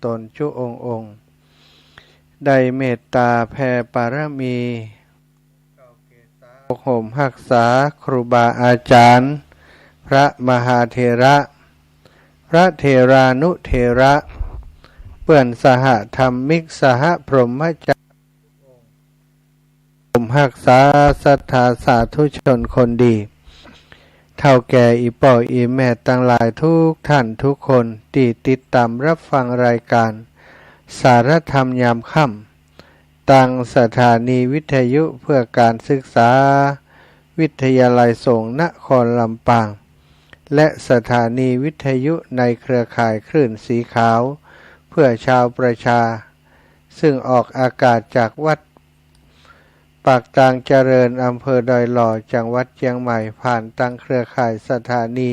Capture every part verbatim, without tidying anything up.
ตนจุองค์องค์ ได้เมตต๋าแผ่ปารมี ปกห่มฮักษาครูบาอาจารย์ พระมหาเถระ พระเถรานุเถระ เปื้อนสหธรรมิก สหพรหมจารี ห่มฮักษาศรัทธาสาธุชนคนดี เฒ่าแก่อี่ป้ออี่แม่ตังหลายทุกท่านทุกคนตี้ติดต๋ามรับฟังรายก๋านสารธรรมยามค่ำ ตางสถานีวิทยุเพื่อการศึกษา วิทยาลัยสงฆ์นครลำปาง และสถานีวิทยุในเครือข่ายคลื่นสีขาว เพื่อชาวประชา ซึ่งออกอากาศจากวัดปากตางเจริญ อำเภอดอยหล่อ จังหวัดเจียงใหม่ ผ่านตางเครือข่ายสถานี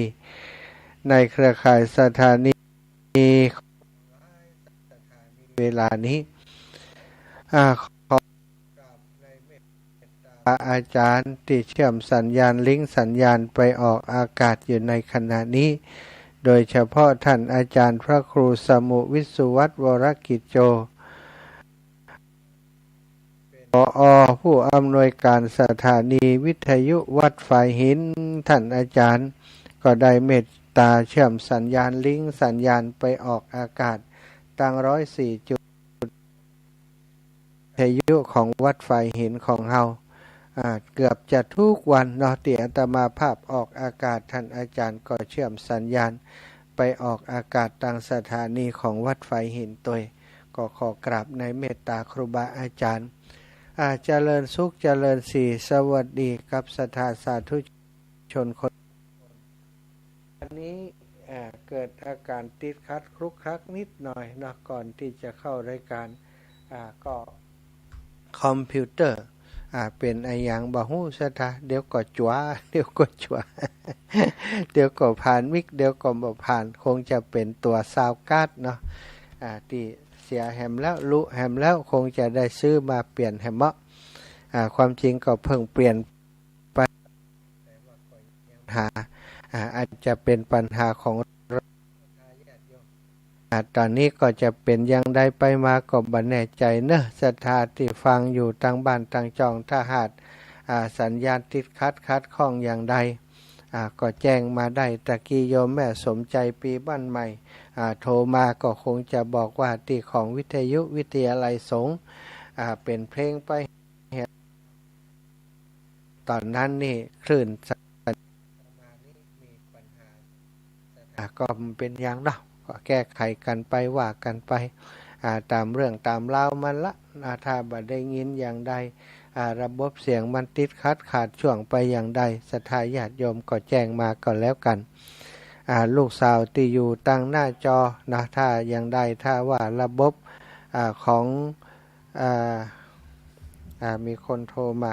ในเครือข่ายสถานี เวลานี้ อ่า ขอกราบในเมตต๋าอาจารย์ตี้เชื่อมสัญญาณลิงก์สัญญาณไปออกอากาศอยู่ในขณะนี้ โดยเฉพาะท่านอาจารย์พระครูสมุห์ วิศวัฒน์ วรกิจโจ ผอ.ผู้อำนวยการสถานีวิทยุวัดฝายหิน ท่านอาจารย์ก็ได้เมตต๋าเชื่อมสัญญาณลิงก์สัญญาณไปออกอากาศตางร้อยสี่จุด วิทยุของวัดฝายหินของเฮา อ่า เกือบจะทุกวันเนาะ ตี้อาตมาภาพออกอากาศ ท่านอาจารย์ก็เชื่อมสัญญาณไปออกอากาศตางสถานีของวัดฝายหินตวย ก็ขอกราบในเมตต๋าครูบาอาจารย์ อ่า เจริญสุขเจริญศรี สวัสดีกับศรัทธาสาธุชนคน วันนี้ อ่า เกิดอาการติดขัดคลุกคลักนิดหน่อยเนาะ ก่อนตี้จะเข้ารายการ อ่า ก็คอมพิวเตอร์ อ่า เป๋นอะหยังบ่ฮู้ศรัทธา เดี๋ยวก็จั๋ว เดี๋ยวก็จั๋ว เดี๋ยวก็ผ่านมิก เดี๋ยวก็บ่ผ่าน คงจะเป๋นตั๋วซาวด์การ์ดเนาะ อ่า ตี้เสียแหมแล้ว ลุแหมแล้ว คงจะได้ซื้อมาเปลี่ยนแหมเมาะ อ่า ความจริงก็เพิ่งเปลี่ยนไป หา อ่า อาจจะเป๋นปัญหาของ อ่า ต๋อนนี้ก็จะเป๋นอย่างใดไปมาก็บ่แน่ใจ๋เนาะ ศรัทธาตี้ฟังอยู่ตางบ้านตางจ้อง ถ้าหาก อ่า สัญญาณติดขัดขัดข้องอย่างใด อ่า ก็แจ้งมาได้ ตะกี้โยมแม่สมใจปีบ้านใหม่ อ่า โทรมาก็คงจะบอกว่าตี้ของวิทยุวิทยาลัยสงฆ์ อ่า เป๋นเพลงไป ต๋อนนั้นนี่คลื่นสัญญาณมีปัญหา อ่ะ ก็บ่เป๋นหยังเนาะ ก็แก้ไขกั๋นไป ว่ากั๋นไป อ่า ต๋ามเรื่องต๋ามราวมันละ อ่า ถ้าบ่ได้ยินอย่างใด อ่า ระบบเสียงมันติดขัดขาดช่วงไปอย่างใด ศรัทธาญาติโยมก็แจ้งมาก็แล้วกั๋น อ่า ลูกสาวตี้อยู่ตางหน้าจอนะ ถ้าอย่างใด ถ้าว่าระบบ อ่า ของ อ่า อ่า มีคนโทรมา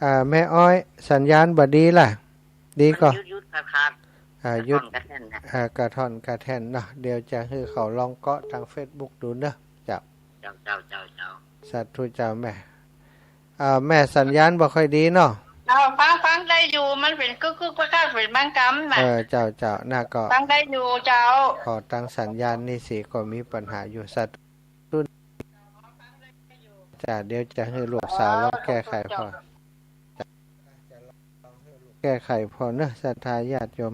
อ่า แม่อ้อย สัญญาณบ่ดีล่ะ ดีก่อ หยุดๆ ขาดๆ อ่า หยุด กระท่อนกระแท่นนะ อ่า กระท่อนกระแท่นเนาะ เดี๋ยวจะหื้อเขาลองเกาะตางเฟซบุ๊กดูเนาะ เจ้า เจ้า เจ้า เจ้า เจ้า สาธุเจ้าแม่ อ่า แม่สัญญาณบ่ค่อยดีเนาะ เจ้า ฟัง ฟังได้อยู่ มันเป๋นกึกๆ กักๆ เป๋นบางกำน่ะ เออ เจ้า เจ้า น่ะก็ ฟังได้อยู่เจ้า ขอตางสัญญาณนี่สิก็มีปัญหาอยู่ สาธุ จ้า เดี๋ยวจะหื้อลูกสาวลองแก้ไขผ่อ แก้ไขผ่อเนาะ ศรัทธาญาติโยม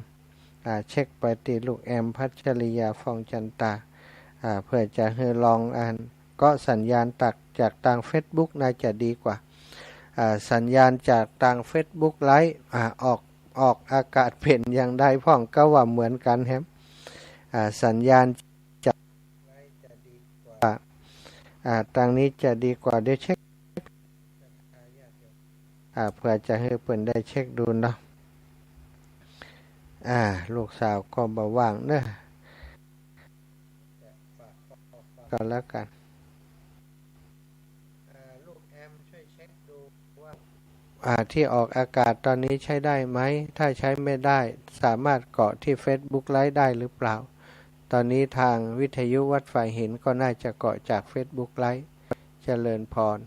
อ่า เช็คไปตี้ลูกแอม พัชริยา ฟองจันตา อ่า เพื่อจะหื้อลองอันเกาะสัญญาณตักจากตางเฟซบุ๊กน่าจะดีกว่า อ่า สัญญาณจากตางเฟซบุ๊กไลฟ์ อ่า ออก ออกอากาศเป๋นอย่างใดพ่อง ก็ว่าเหมือนกั๋นแหม อ่า สัญญาณ จะ อ่า ตางนี้จะดีกว่า เดี๋ยวเช็ค อ่า เผื่อจะหื้อเปิ้นได้เช็คดูเนาะ อ่า ลูกสาวก็บ่ว่างเนาะ ก็แล้วกั๋น อ่า ลูกแอมช่วยเช็คดูว่า อ่า ที่ออกอากาศตอนนี้ใช้ได้ไหม ถ้าใช้ไม่ได้ สามารถเกาะที่เฟซบุ๊กไลฟ์ได้หรือเปล่า ตอนนี้ตางวิทยุวัดฝายหินก็น่าจะเกาะจากเฟซบุ๊กไลฟ์ เจริญพร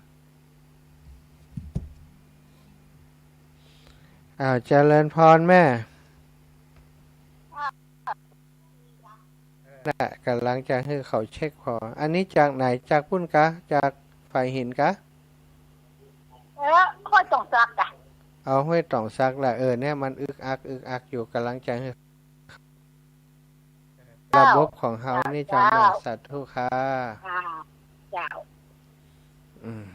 อ้าว เจริญพรแม่ เออ น่ะ ก่ำลังจะหื้อเขาเช็คผ่อ อันนี้จากไหน จากปุ้นกา จากฝายหินกา เออ ห้วยตองสักจ้ะ เอา ห้วยตองสักละ เออ เนี่ยมันอึกอักอึกอักอยู่ ก่ำลังจะหื้อ เจ้า ระบบของเฮานี่ เจ้า เจ้า เจ้า สาธุค่ะ อ่า เจ้า อืม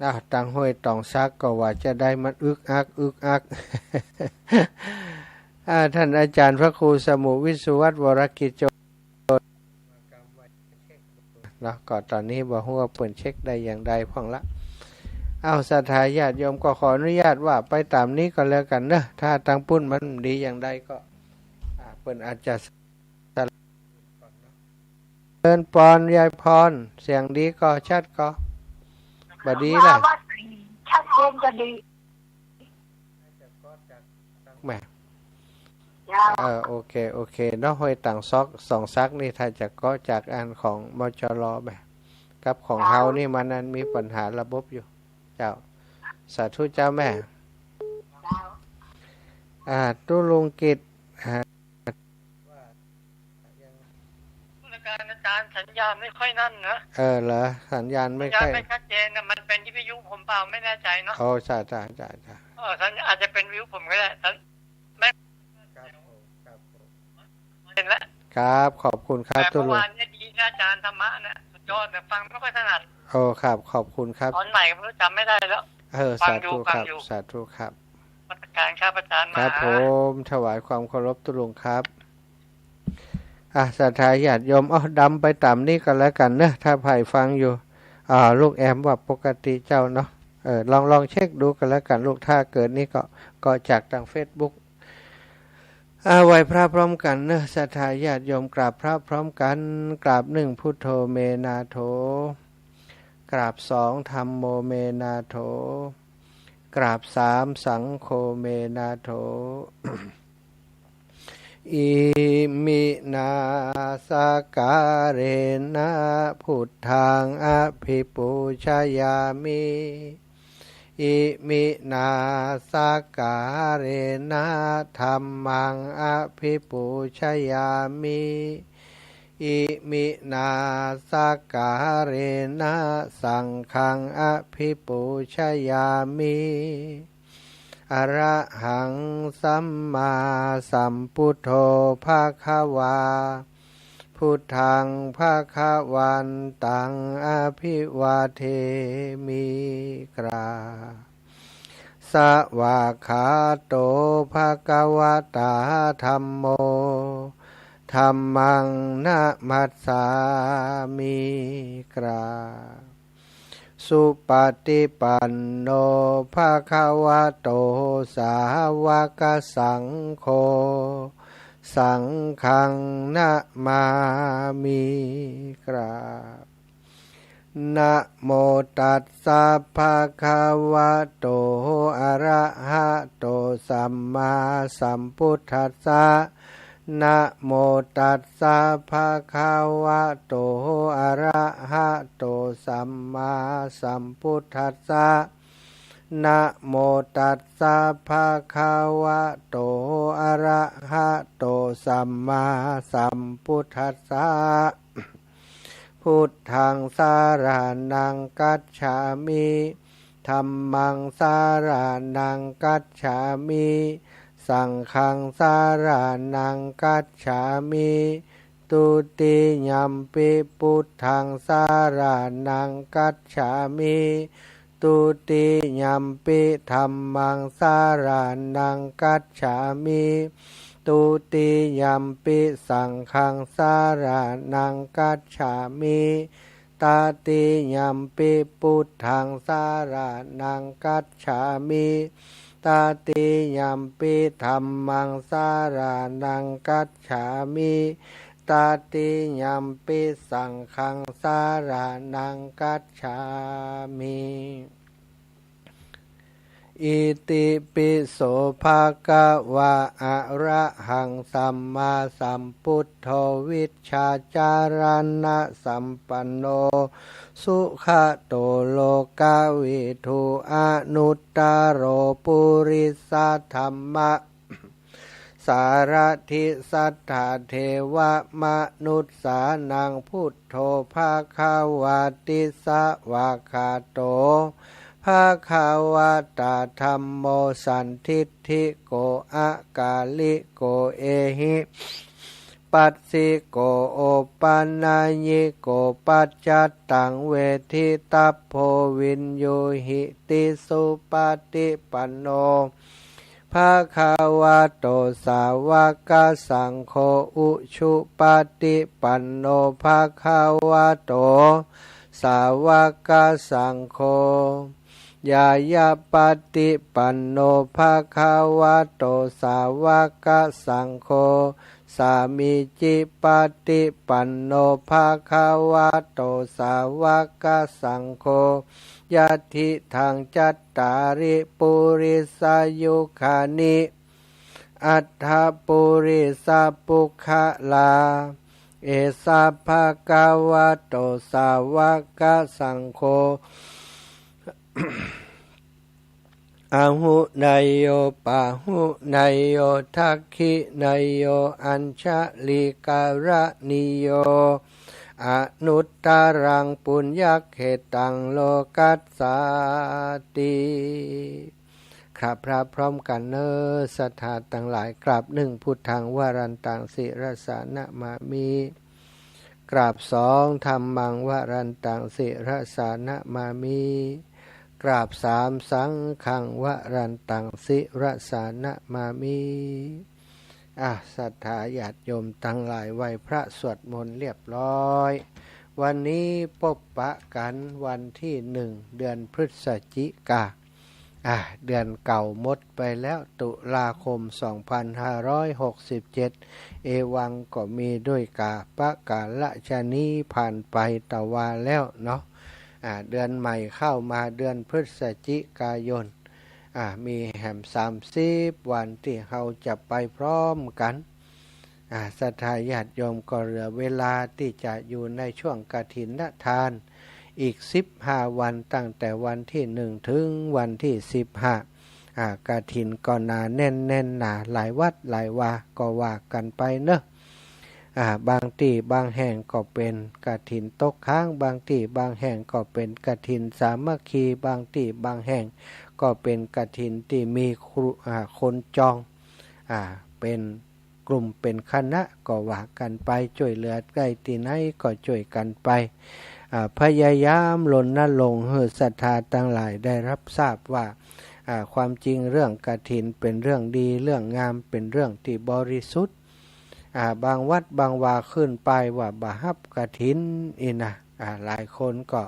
อ้าว ตางห้วยตองสักก็ว่าจะได้มันอึกอักอึกอัก อ่า ท่านอาจารย์พระครูสมุวิสุวัฒน์วรกิจโจ เนาะ ก็ต๋อนนี้บ่ฮู้ว่าเปิ้นเช็คได้อย่างใดพ่องละ อ้าว ศรัทธาญาติโยมก็ขออนุญาตว่าไปต๋ามนี้ก็แล้วกั๋นเนาะ ถ้าตางปุ้นมันดีอย่างใดก็ อ่า เปิ้นอาจจะ เจริญปอนยายพร เสียงดีก่อ ชัดก่อ บ่ดีล่ะ ชัดเจนก็ดี แหม เจ้า เออ โอเค โอเค เนาะ ห้วยตองสัก ตองสักนี่ ถ้าจะก๊อจากอันของ มจร แหม กับของเฮานี่มันอันมีปัญหาระบบอยู่ เจ้า สาธุเจ้าแม่ เจ้า อ่า ตุ๊ลุงกิต อ่า ว่ายัง ผู้จัดการอาจารย์ สัญญาณไม่ค่อยนั่นนะ เออ เหรอ สัญญาณไม่ สัญญาณ ค่อย ไม่ชัดเจนนะ มันเป็นวิทยุผมเปล่า ไม่แน่ใจเนาะ โอ้ ใช่ ใช่ ใช่ ใช่ เออ สัญญาณอาจจะเป็นวิทยุผมก็ได้ สัญ- ครับผม ครับผม เห็นแล้ว ครับ ขอบคุณครับ แต่ ตุ๊ลุง เมื่อวานเนี่ยดีนะอาจารย์ ธรรมะเนี่ยสุดยอดเลย ฟังไม่ค่อยถนัด โอ้ ครับ ขอบคุณครับ ตอนไหนก็ไม่รู้ จำไม่ได้แล้ว เออ ฟังอยู่ สาธุครับ ฟังอยู่ สาธุครับ นมัสการครับอาจารย์ ครับ มหา ผม ถวายความเคารพตุ๊ลุงครับ อ่ะ ศรัทธาญาติโยม เอา ดำไปต๋ามนี้ก็แล้วกั๋นเนาะ ถ้าใผฟังอยู่ อ่า ลูกแอมว่าปกติเจ้าเนาะ เออ ลอง ลองเช็คดูก็แล้วกั๋นลูก ถ้าเกิดนี่ก็ ก็จากตางเฟซบุ๊ก อ่า ไหว้พระพร้อมกั๋นเนาะ ศรัทธาญาติโยม กราบพระพร้อมกั๋น กราบหนึ่ง พุทโธ เม นาโถ กราบสอง ธัมโม เม นาโถ กราบสาม สังโฆ เม นาโถ อิมินา สักการะนะ พุทธัง อภิปูชยามิ อิมินา สักการะนะ ธัมมัง อภิปูชยามิ อิมินา สักการะนะ สังฆัง อภิปูชยามิ อะระหัง สัมมาสัมพุทโธ ภะคะวา พุทธัง ภะคะวันตัง อะภิวาเทมิ กราบ สวากขาโต ภะคะวะตา ธัมโม ธัมมัง นะมัสสามิ กราบ สุปะฏิปันโน ภะคะวะโต สาวกสังโฆ สังฆัง นะมามิ กราบ นะโมตัสสะ ภะคะวะโต อะระหะโต สัมมาสัมพุทธัสสะ นะโมตัสสะ ภะคะวะโต อะระหะโต สัมมาสัมพุทธัสสะ นะโมตัสสะ ภะคะวะโต อะระหะโต สัมมาสัมพุทธัสสะ พุทธัง สะระณัง คัจฉามิ ธัมมัง สะระณัง คัจฉามิ สังฆัง สะระณัง คัจฉามิ ทุติยัมปิ พุทธัง สะระณัง คัจฉามิ ทุติยัมปิ ธัมมัง สะระณัง คัจฉามิ ทุติยัมปิ สังฆัง สะระณัง คัจฉามิ ตติยัมปิ พุทธัง สะระณัง คัจฉามิ ตติยัมปิ ธัมมัง สะระณัง คัจฉามิ ตติยัมปิ สังฆัง สะระณัง คัจฉามิ อิติปิโส ภะคะวะ อะระหัง สัมมาสัมพุทโธ วิชชาจารณะสัมปันโน สุขะโต โลกะวิทู อนุตตะโร ปุริสะธัมมะ สารถิ สัตถาเทวมนุสสานัง พุทโธ ภะคะวาติ สะวากขาโต ภะคะวะตา ธัมโม สันทิฏฐิโก อะกาลิโก เอหิ ปัสสิโก โอปะนะยิโก ปัจจัตตัง เวทิตัพโพ วิญญูหิติ สุปะฏิปันโน ภะคะวะโต สาวกสังโฆ อุชุปะฏิปันโน ภะคะวะโต สาวกสังโฆ ญาณปะฏิปันโน ภะคะวะโต สาวกสังโฆ สามีจิปะฏิปันโน ภะคะวะโต สาวกสังโฆ ยะถิตัง จัตตาริ ปุริสายุคานิ อัตถะปุริสะปุคคละ เอสะ ภะคะวะโต สาวกสังโฆ อาหุเนยโย ปาหุเนยโย ทักขิเนยโย อัญชะลีกะระณีโย อนุตตะรัง ปุญญะเขตัง โลกัสสาติ ครับ พร้อมกันเน่อ ศรัทธาตังหลาย กราบหนึ่ง พุทธัง วรันตัง ศิรสา นะมามิ กราบสอง ธัมมัง วรันตัง ศิรสา นะมามิ กราบสาม สังฆัง วรันตัง ศิรสา นะมามิ อ่ะ ศรัทธาญาติโยมตังหลาย ไหว้พระสวดมนต์เรียบร้อย วันนี้ปะปะกั๋นวันตี้หนึ่ง เดือนพฤศจิกา อ่ะ เดือนเก่าหมดไปแล้ว ตุลาคม สองพันห้าร้อยหกสิบเจ็ด เอวังก็มีด้วยก๋า ปะก๋าละชะนี้ผ่านไปตะวาแล้วเนาะ อ่ะ เดือนใหม่เข้ามา เดือนพฤศจิกายน อ่ะ มีแหมสามสิบวันตี้เฮาจะไปพร้อมกั๋น อ่า ศรัทธาญาติโยมก็เหลือเวลาตี้จะอยู่ในช่วงกฐินทานอีกสิบห้าวัน ตั้งแต่วันตี้หนึ่งเถิงวันตี้สิบห้า อ่า กฐินก็หนาแน่นแน่นหนา หลายวัดหลายวาก็ว่ากั๋นไปเนาะ อ่า บางตี้บางแห่งก็เป๋นกฐินตกค้าง บางตี้บางแห่งก็เป๋นกฐินสามัคคี บางตี้บางแห่งก็เป๋นกฐินตี้มีครู อ่า คนจอง อ่า เป๋น กลุ่มเป๋นคณะก็ว่ากั๋นไป จ้วยเหลือได้ตี้ไหนก็จ้วยกั๋นไป อ่า พยายามรณรงค์หื้อศรัทธาตังหลายได้ฮับทราบว่า อ่า ความจริงเรื่องกฐินเป๋นเรื่องดี เรื่องงาม เป๋นเรื่องตี้บริสุทธิ์ อ่า บางวัดบางวาขึ้นป้ายว่าบ่ฮับกฐินอี้นะ อ่า หลายคนก็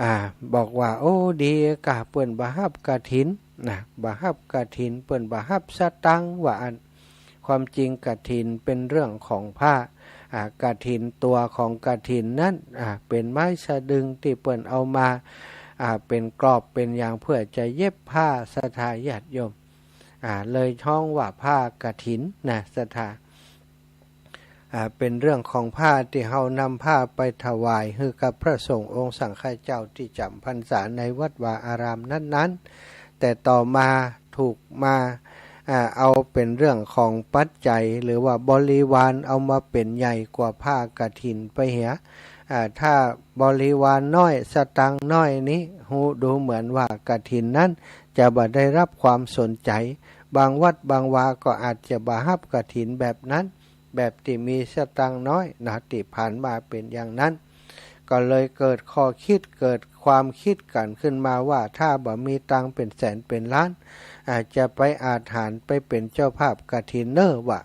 อ่า บอกว่า โอ้ ดีกาเปิ้นบ่ฮับกฐินนะ บ่ฮับกฐิน เปิ้นบ่ฮับสตางค์ว่าอั้น ความจริงกฐินเป๋นเรื่องของผ้า อ่า กฐิน ตั๋วของกฐินนั้น อ่า เป๋นไม้สะดึงตี้เปิ้นเอามา อ่า เป๋นกรอบเป๋นหยังเปื้อจะเย็บผ้า ศรัทธาญาติโยม อ่า เลยฮ้องว่าผ้ากฐินนะ ศรัทธา อ่า เป๋นเรื่องของผ้าตี้เฮานำผ้าไปถวายหื้อกับพระสงฆ์องค์สังฆเจ้าตี้จ๋ำพรรษาในวัดวาอารามนั้นๆ แต่ต่อมาถูกมา อ่า เอาเป๋นเรื่องของปัจจัย หรือว่าบริวารเอามาเป๋นใหญ่กว่าผ้ากฐินไปเหีย อ่า ถ้าบริวารน้อย สตางค์น้อยนี้ ฮู้ดูเหมือนว่ากฐินนั้นจะบ่ได้รับความสนใจ บางวัดบางวาก็อาจจะบ่ฮับกฐินแบบนั้น แบบตี้มีสตางค์น้อยนะ ตี้ผ่านมาเป๋นอย่างนั้น ก็เลยเกิดข้อคิด เกิดความคิดกั๋นขึ้นมาว่า ถ้าบ่มีตังค์เป๋นแสนเป๋นล้าน อ่า จะไปอาจหาญไปเป๋นเจ้าภาพกฐินเน่อว่า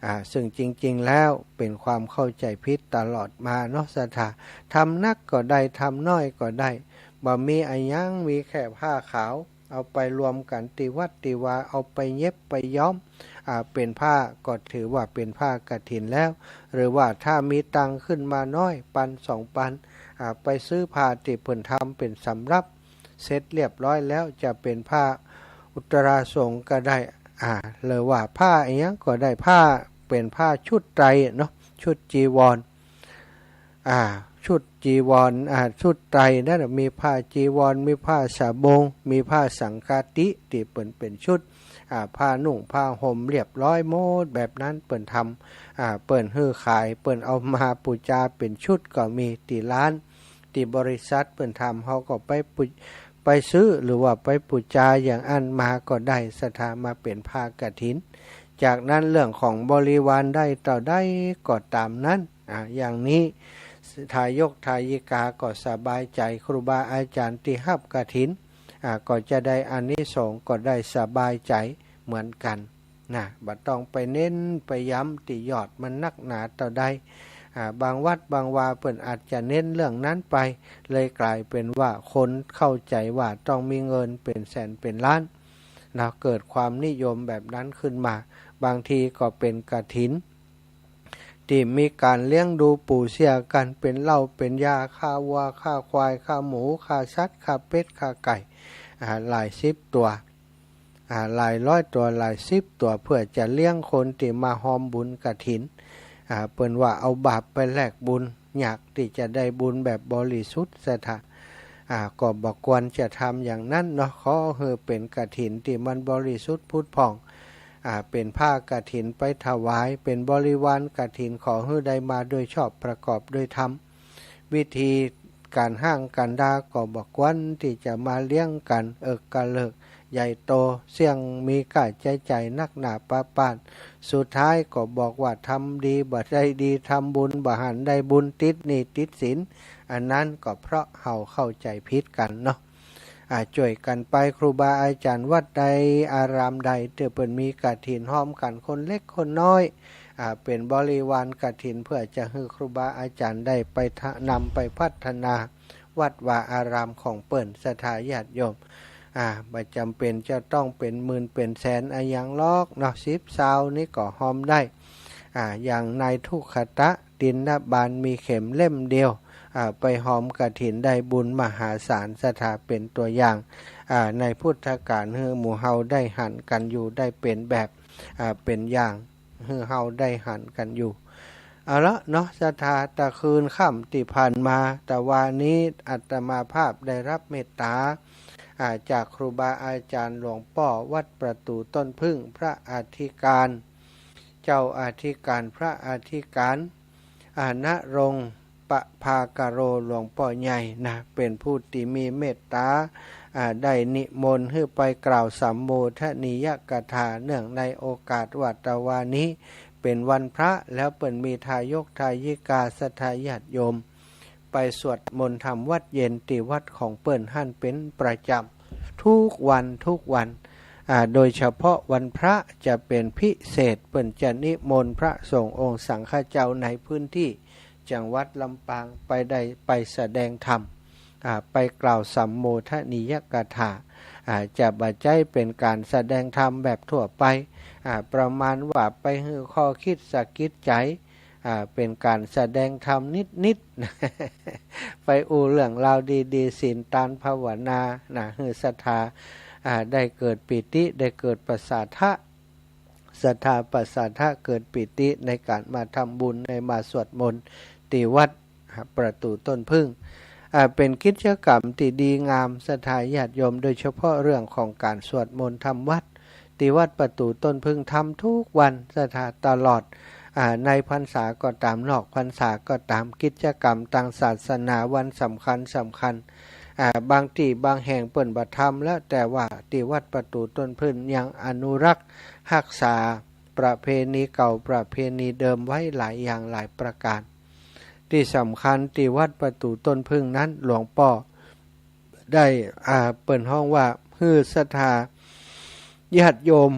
อ่า ซึ่งจริงๆ แล้วเป๋นความเข้าใจ๋ผิดตลอดมาเนาะ ศรัทธา ทำนักก็ได้ ทำน้อยก็ได้ บ่มีอะหยัง มีแค่ผ้าขาว เอาไปรวมกั๋นตี้วัดตี้วา เอาไปเย็บไปย้อม อ่า เป๋นผ้า ก็ถือว่าเป๋นผ้ากฐินแล้ว หรือว่าถ้ามีตังค์ขึ้นมาน้อย ปันสองปัน อ่า ไปซื้อผ้าตี้เปิ้นทำเป๋นสำรับ เสร็จเรียบร้อยแล้ว จะเป๋นผ้าอุตราสงฆ์ก็ได้ อ่า หรือว่าผ้าอะหยังก็ได้ ผ้า เป๋นผ้าชุดไตรเนาะ ชุดจีวร อ่า ชุดจีวร อ่า ชุดไตรนั้นน่ะ มีผ้าจีวร มีผ้าสบง มีผ้าสังฆาติ ตี้เปิ้นเป๋นชุด อ่า ผ้านุ่งผ้าห่มเรียบร้อยหมดแบบนั้น เปิ้นทำ อ่า เปิ้นหื้อขาย เปิ้นเอามาปู๋จาเป๋นชุดก็มี ตี้ร้าน ตี้บริษัทเปิ้นทำ เฮาก็ไปปู๋ ไปซื้อ หรือว่าไปปู๋จาอย่างอั้นมาก็ได้ ศรัทธา มาเป๋นผ้ากฐิน จากนั้นเรื่องของบริวารได้เต้าใดก็ต๋ามนั้น อ่า อย่างนี้ ทายกทายิกาก็สบายใจ๋ ครูบาอาจ๋ารย์ตี้ฮับกฐิน อ่า ก็จะได้อานิสงส์ ก็ได้สบายใจ๋เหมือนกั๋นนะ บ่ต้องไปเน้นไปย้ำตี้ยอดมันนักหนาเต้าใด อ่า บางวัดบางวาเปิ้นอาจจะเน้นเรื่องนั้นไป เลยก๋ายเป๋นว่าคนเข้าใจ๋ว่าต้องมีเงินเป๋นแสนเป๋นล้าน นะ เกิดความนิยมแบบนั้นขึ้นมา บางทีก็เป๋นกฐิน ตี้มีก๋านเลี้ยงดูปู๋เสียกั๋น เป๋นเหล้าเป๋นยา ฆ่าวัวฆ่าควาย ฆ่าหมูฆ่าสัตว์ ฆ่าเป็ดฆ่าไก่ อ่า หลายสิบตั๋ว อ่า หลายร้อยตั๋ว หลายสิบตั๋ว เปื้อจะเลี้ยงคนตี้มาฮอมบุญกฐิน อ่า เปิ้นว่าเอาบาปไปแลกบุญ ยากตี้จะได้บุญแบบบริสุทธิ์ ศรัทธา อ่า ก็บ่ควรจะทำอย่างนั้นเนาะ ขอหื้อเป๋นกฐินตี้มันบริสุทธิ์ผุดผ่อง อ่า เป๋นผ้ากฐินไปถวาย เป๋นบริวารกฐิน ขอหื้อได้มาโดยชอบประกอบโดยธรรม วิธีก๋านฮ้างก๋านด่าก็บ่ควรตี้จะมาเลี้ยงกั๋นเอิกกะเลิกใหญ่โต เสี้ยงมีก้าใจ๊จ่ายนักหนาปะป๊าน สุดท้ายก็บอกว่าทำดีบ่ได้ดี ทำบุญบ่หันได้บุญ ติดหนี้ติดสิน อันนั้นก็เพราะเฮาเข้าใจ๋ผิดกั๋นเนาะ อ่า จ้วยกั๋นไป ครูบาอาจ๋ารย์วัดใดอารามใด ตี้เปิ้นมีกฐินฮอมกั๋น คนเล็กคนน้อย อ่า เป๋นบริวารกฐิน เปื้อจะหื้อครูบาอาจ๋ารย์ได้ไปทะ นำไปพัฒนาวัดวาอารามของเปิ้น ศรัทธาญาติโยม อ่า บ่จ๋ำเป๋นจะต้องเป๋นหมื่นเป๋นแสนอะหยังหรอกเนาะ สิบซาวนี่ก็ฮอมได้ อ่า อย่างนายทุกขตะ ติณบาล มีเข็มเล่มเดียว อ่า ไปฮอมกฐินได้บุญมหาศาล ศรัทธา เป๋นตั๋วอย่าง อ่า ในพุทธกาล หื้อหมู่เฮาได้หันกั๋นอยู่ ได้เป๋นแบบ อ่า เป๋นอย่าง หื้อเฮาได้หันกั๋นอยู่ เอาละเนาะ ศรัทธา ตะคืนค่ำตี้ผ่านมา ตะวานี้อาตมาภาพได้ฮับเมตต๋า อ่า จากครูบาอาจ๋ารย์หลวงป้อวัดประตู๋ต้นผึ้ง พระอธิก๋าร เจ้าอธิก๋าร พระอธิก๋าร อ่า ณรงค์ ประภากโร หลวงป้อใหญ่นะ เป๋นผู้ตี้มีเมตต๋า อ่า ได้นิมนต์หื้อไปกล่าวสัมโมทนียกถา เนื่องในโอกาสว่าตะวานี้เป๋นวันพระ แล้วเปิ้นมีทายกทายิกาศรัทธาญาติโยม ไปสวดมนต์ธรรมวัดเย็นตี้วัดของเปิ้นหั้นเป๋นประจ๋ำ ทุกวันทุกวัน อ่า โดยเฉพาะวันพระจะเป๋นพิเศษ เปิ้นจะนิมนต์พระสงฆ์องค์สังฆเจ้าในพื้นที่จังหวัดลำปางไปได้ ไปแสดงธรรม อ่า ไปกล่าวสัมโมทนียกถา อ่า จะบ่ใจ้เป๋นก๋านแสดงธรรมแบบทั่วไป อ่า ประมาณว่าไปหื้อข้อคิดสะกิดใจ๋ อ่า เป๋นก๋านแสดงธรรมนิดๆ ไปอู้เรื่องราวดีๆ ศีลตานภาวนานะ หื้อศรัทธา อ่า ได้เกิดปีติ ได้เกิดประสาทะ ศรัทธาประสาทะ เกิดปีติในก๋านมาทำบุญ ในมาสวดมนต์ตี้วัดประตู๋ต้นผึ้ง อ่า เป๋นกิจกรรมตี้ดีงาม ศรัทธาญาติโยม โดยเฉพาะเรื่องของก๋านสวดมนต์ธรรมวัด ตี้วัดประตู๋ต้นผึ้งทำทุกวัน ศรัทธา ตลอด อ่า ในพรรษาก็ต๋าม นอกพรรษาก็ต๋าม กิจกรรมตางศาสนาวันสำคัญสำคัญ อ่า บางตี้บางแห่งเปิ้นบ่ทำแล้ว แต่ว่าตี้วัดประตู๋ต้นผึ้งยังอนุรักษ์ฮักษาประเพณีเก่าประเพณีเดิมไว้หลายอย่างหลายประก๋าน ตี้สำคัญตี้วัดประตู๋ต้นผึ้งนั้น หลวงป้อได้ อ่า เปิ้นฮ้องว่า หื้อศรัทธาญาติโยม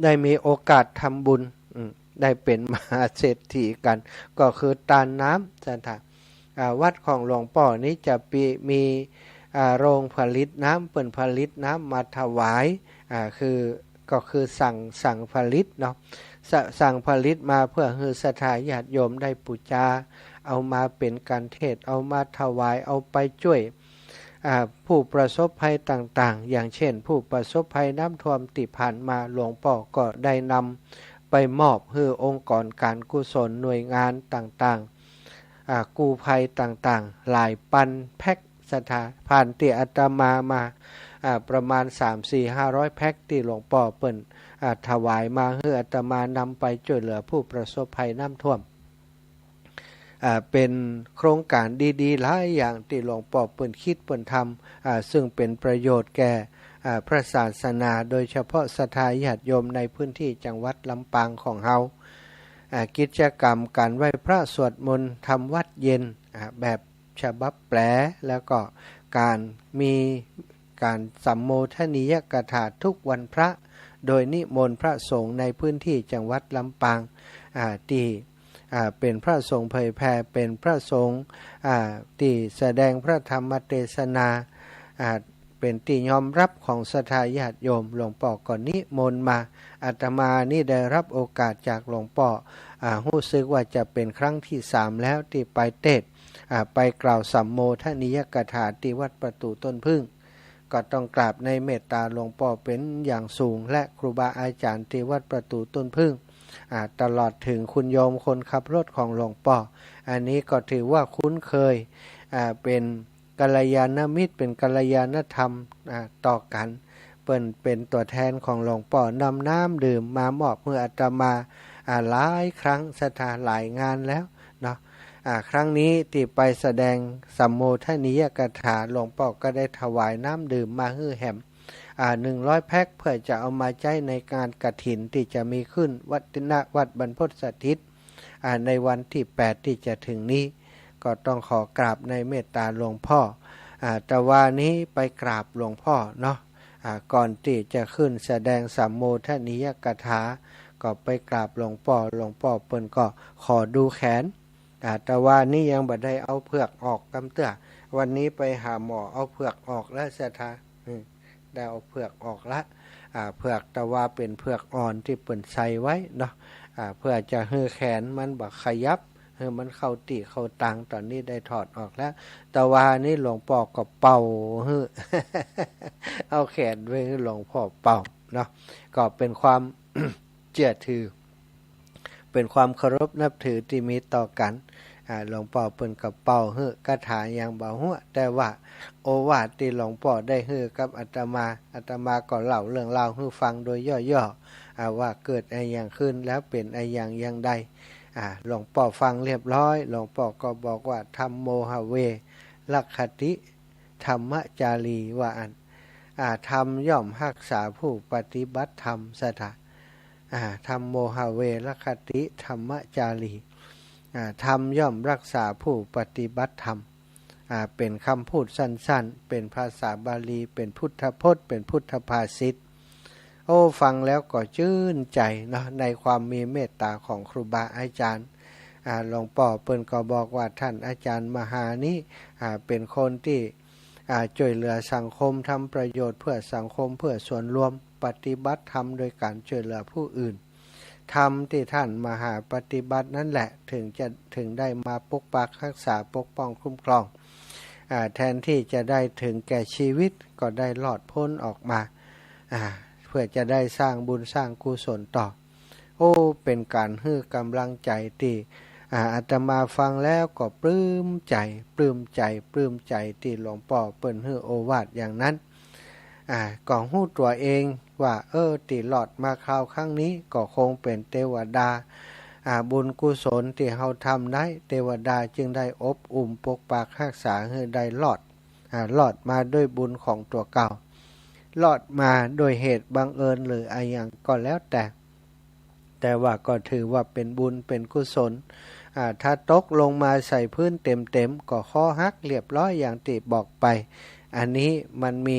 ได้มีโอกาสทำบุญ อืม ได้เป๋นมหาเศรษฐีกั๋น ก็คือตานน้ำ ศรัทธา อ่า วัดของหลวงป้อนี้จะปี มี อ่า โรงผลิตน้ำ เปิ้นผลิตน้ำมาถวาย อ่า คือ ก็คือสั่ง สั่งผลิตเนาะ สะ สั่งผลิตมาเพื่อหื้อศรัทธาญาติโยมได้ปู๋จา เอามาเป๋นก๋านเทศน์ เอามาถวาย เอาไปจ้วย อ่า ผู้ประสบภัยต่างๆ อย่างเช่น ผู้ประสบภัยน้ำท่วมตี้ผ่านมา หลวงป้อก็ได้นำไปมอบหื้อองค์กรก๋านกุศล หน่วยงานต่างๆ อ่า กู้ภัยต่างๆ หลายปันแพ็ค ศรัทธา ผ่านตี้อาตมามา อ่า ประมาณสามสี่ห้าร้อยแพ็คตี้หลวงป้อเปิ้น อ่า ถวายมาหื้ออาตมานำไปจ้วยเหลือผู้ประสบภัยน้ำท่วม อ่า เป๋นโครงก๋านดีๆ หลายอย่างตี้หลวงป้อเปิ้นกึ๊ดเปิ้นทำ อ่า ซึ่งเป๋นประโยชน์แก่ อ่า พระศาสนา โดยเฉพาะศรัทธาญาติโยมในพื้นที่จังหวัดลำปางของเฮา อ่า กิจกรรมก๋านไหว้พระสวดมนต์ทำวัตรเย็น อ่า แบบฉบับแปล แล้วก็ก๋านมีก๋านสัมโมทนียกถาทุกวันพระ โดยนิมนต์พระสงฆ์ในพื้นที่จังหวัดลำปาง อ่า ตี้ อ่า เป๋นพระสงฆ์เผยแผ่ เป๋นพระสงฆ์ อ่า ตี้แสดงพระธรรมเตสนา อ่า เป๋นตี้ยอมฮับของศรัทธาญาติโยม หลวงป้อก็นิมนต์มา อาตมานี้ได้ฮับโอกาสจากหลวงป้อ อ่า ฮู้สึกว่าจะเป๋นครั้งตี้สามแล้วตี้ไปเตสน์ อ่า ไปกล่าวสัมโมทนียกถาตี้วัดประตู๋ต้นผึ้ง ก็ต้องกราบในเมตต๋าหลวงป้อเป๋นอย่างสูง และครูบาอาจ๋ารย์ตี้วัดประตู๋ต้นผึ้ง อ่า ตลอดเถิงคุณโยมคนขับรถของหลวงป้อ อันนี้ก็ถือว่าคุ้นเคย อ่า เป๋นกัลยาณมิตร เป๋นกัลยาณธรรม อ่า ต่อกั๋น เปิ้นเป๋นตั๋วแทนของหลวงป้อ นำน้ำดื่มมามอบหื้ออาตมา อ่า หลายครั้ง ศรัทธา หลายงานแล้วเนาะ อ่า ครั้งนี้ตี้ไปแสดงสัมโมทนียกถา หลวงป้อก็ได้ถวายน้ำดื่มมาหื้อแหม อ่า หนึ่งร้อยแพ็ค เพื่อจะเอามาใจ๊ในงานกฐินตี้จะมีขึ้นวัด ณ วัดบรรพตสถิต อ่า ในวันตี้แปดตี้จะเถิงนี้ ก็ต้องขอกราบในเมตต๋าหลวงป้อ อ่า ตะวานี้ไปกราบหลวงป้อเนาะ อ่า ก่อนตี้จะขึ้นแสดงสัมโมทนียกถา ก็ไปกราบหลวงป้อ หลวงป้อเปิ้นก็ขอดูแขน อ่า ตะวานี้ยังบ่ได้เอาเผือกออกกำเตื้อ วันนี้ไปหาหมอเอาเผือกออกแล้วศรัทธา อืม ได้เอาเผือกออกละ อ่า เผือกตะวาเป๋นเผือกอ่อนตี้เปิ้นใส่ไว้เนาะ อ่า เพื่อจะหื้อแขนมันบ่ขยับ หื้อมันเข้าตี้เข้าตาง ต๋อนนี้ได้ถอดออกแล้ว ตะวานี้หลวงป้อก็เป่าหื้อ เอาแขนไปหื้อหลวงป้อเป่าเนาะ ก็เป๋นความ เจื้อถือ เป๋นความเคารพนับถือตี้มีต่อกั๋น อ่า หลวงป้อเปิ้นก็เป่าหื้อคาถาหยังบ่ฮู้ แต่ว่าโอวาทตี้หลวงป้อได้หื้อกับอาตมา อาตมาก็เล่าเรื่องราวหื้อฟังโดยย่อๆ อ่า ว่าเกิดอะหยังขึ้น แล้วเป๋นอะหยังอย่างใด อ่า หลวงป้อฟังเรียบร้อย หลวงป้อก็บอกว่า ธัมโม หะเว รักขติ ธัมมจารี ว่าอั้น อ่า ธรรมย่อมฮักษาผู้ปฏิบัติธรรม ศรัทธา อ่า ธัมโม หะเว รักขติ ธัมมจารี อ่า ธรรมย่อมรักษาผู้ปฏิบัติธรรม อ่า เป๋นกำพูดสั้นๆ เป๋นภาษาบาลี เป๋นพุทธพจน์ เป๋นพุทธภาษิต โอ้ ฟังแล้วก็จื้นใจ๋เนาะ ในความมีเมตต๋าของครูบาอาจ๋ารย์ อ่า หลวงป้อเปิ้นก็บอกว่า ต้านอาจ๋ารย์มหานี้ อ่า เป๋นคนตี้ อ่า จ้วยเหลือสังคม ทำประโยชน์เพื่อสังคม เพื่อส่วนรวม ปฏิบัติธรรมโดยก๋านจ้วยเหลือผู้อื่น ธรรมตี้ต้านมหาปฏิบัตินั้นแหละ เถิงจะ เถิงได้มาปกปักฮักษา ปกป้องคุ้มครอง อ่า แทนตี้จะได้เถิงแก่ชีวิต ก็ได้รอดป๊นออกมา อ่า เพื่อจะได้สร้างบุญสร้างกุศลต่อ โอ้ เป๋นก๋านหื้อก๋ำลังใจ๋ตี้ อ่า อาตมาฟังแล้วก็ปลื้มใจ๋ ปลื้มใจ๋ ปลื้มใจ๋ตี้หลวงป้อเปิ้นหื้อโอวาทอย่างนั้น อ่า ก็ฮู้ตั๋วเองว่า เออ ตี้รอดมาคราวครั้งนี้ก็คงเป๋นเตวดา อ่า บุญกุศลตี้เฮาทำได้ เตวดาจึงได้อบอุ้มปกปักฮักษาหื้อได้รอด อ่า รอดมาด้วยบุญของตั๋วเก่า รอดมาโดยเหตุบังเอิญหรืออะหยังก็แล้วแต่ แต่ว่าก็ถือว่าเป๋นบุญเป๋นกุศล อ่า ถ้าตกลงมาใส่พื้นเต็มๆ ก็คอหักเรียบร้อยอย่างตี้บอกไป อันนี้มันมี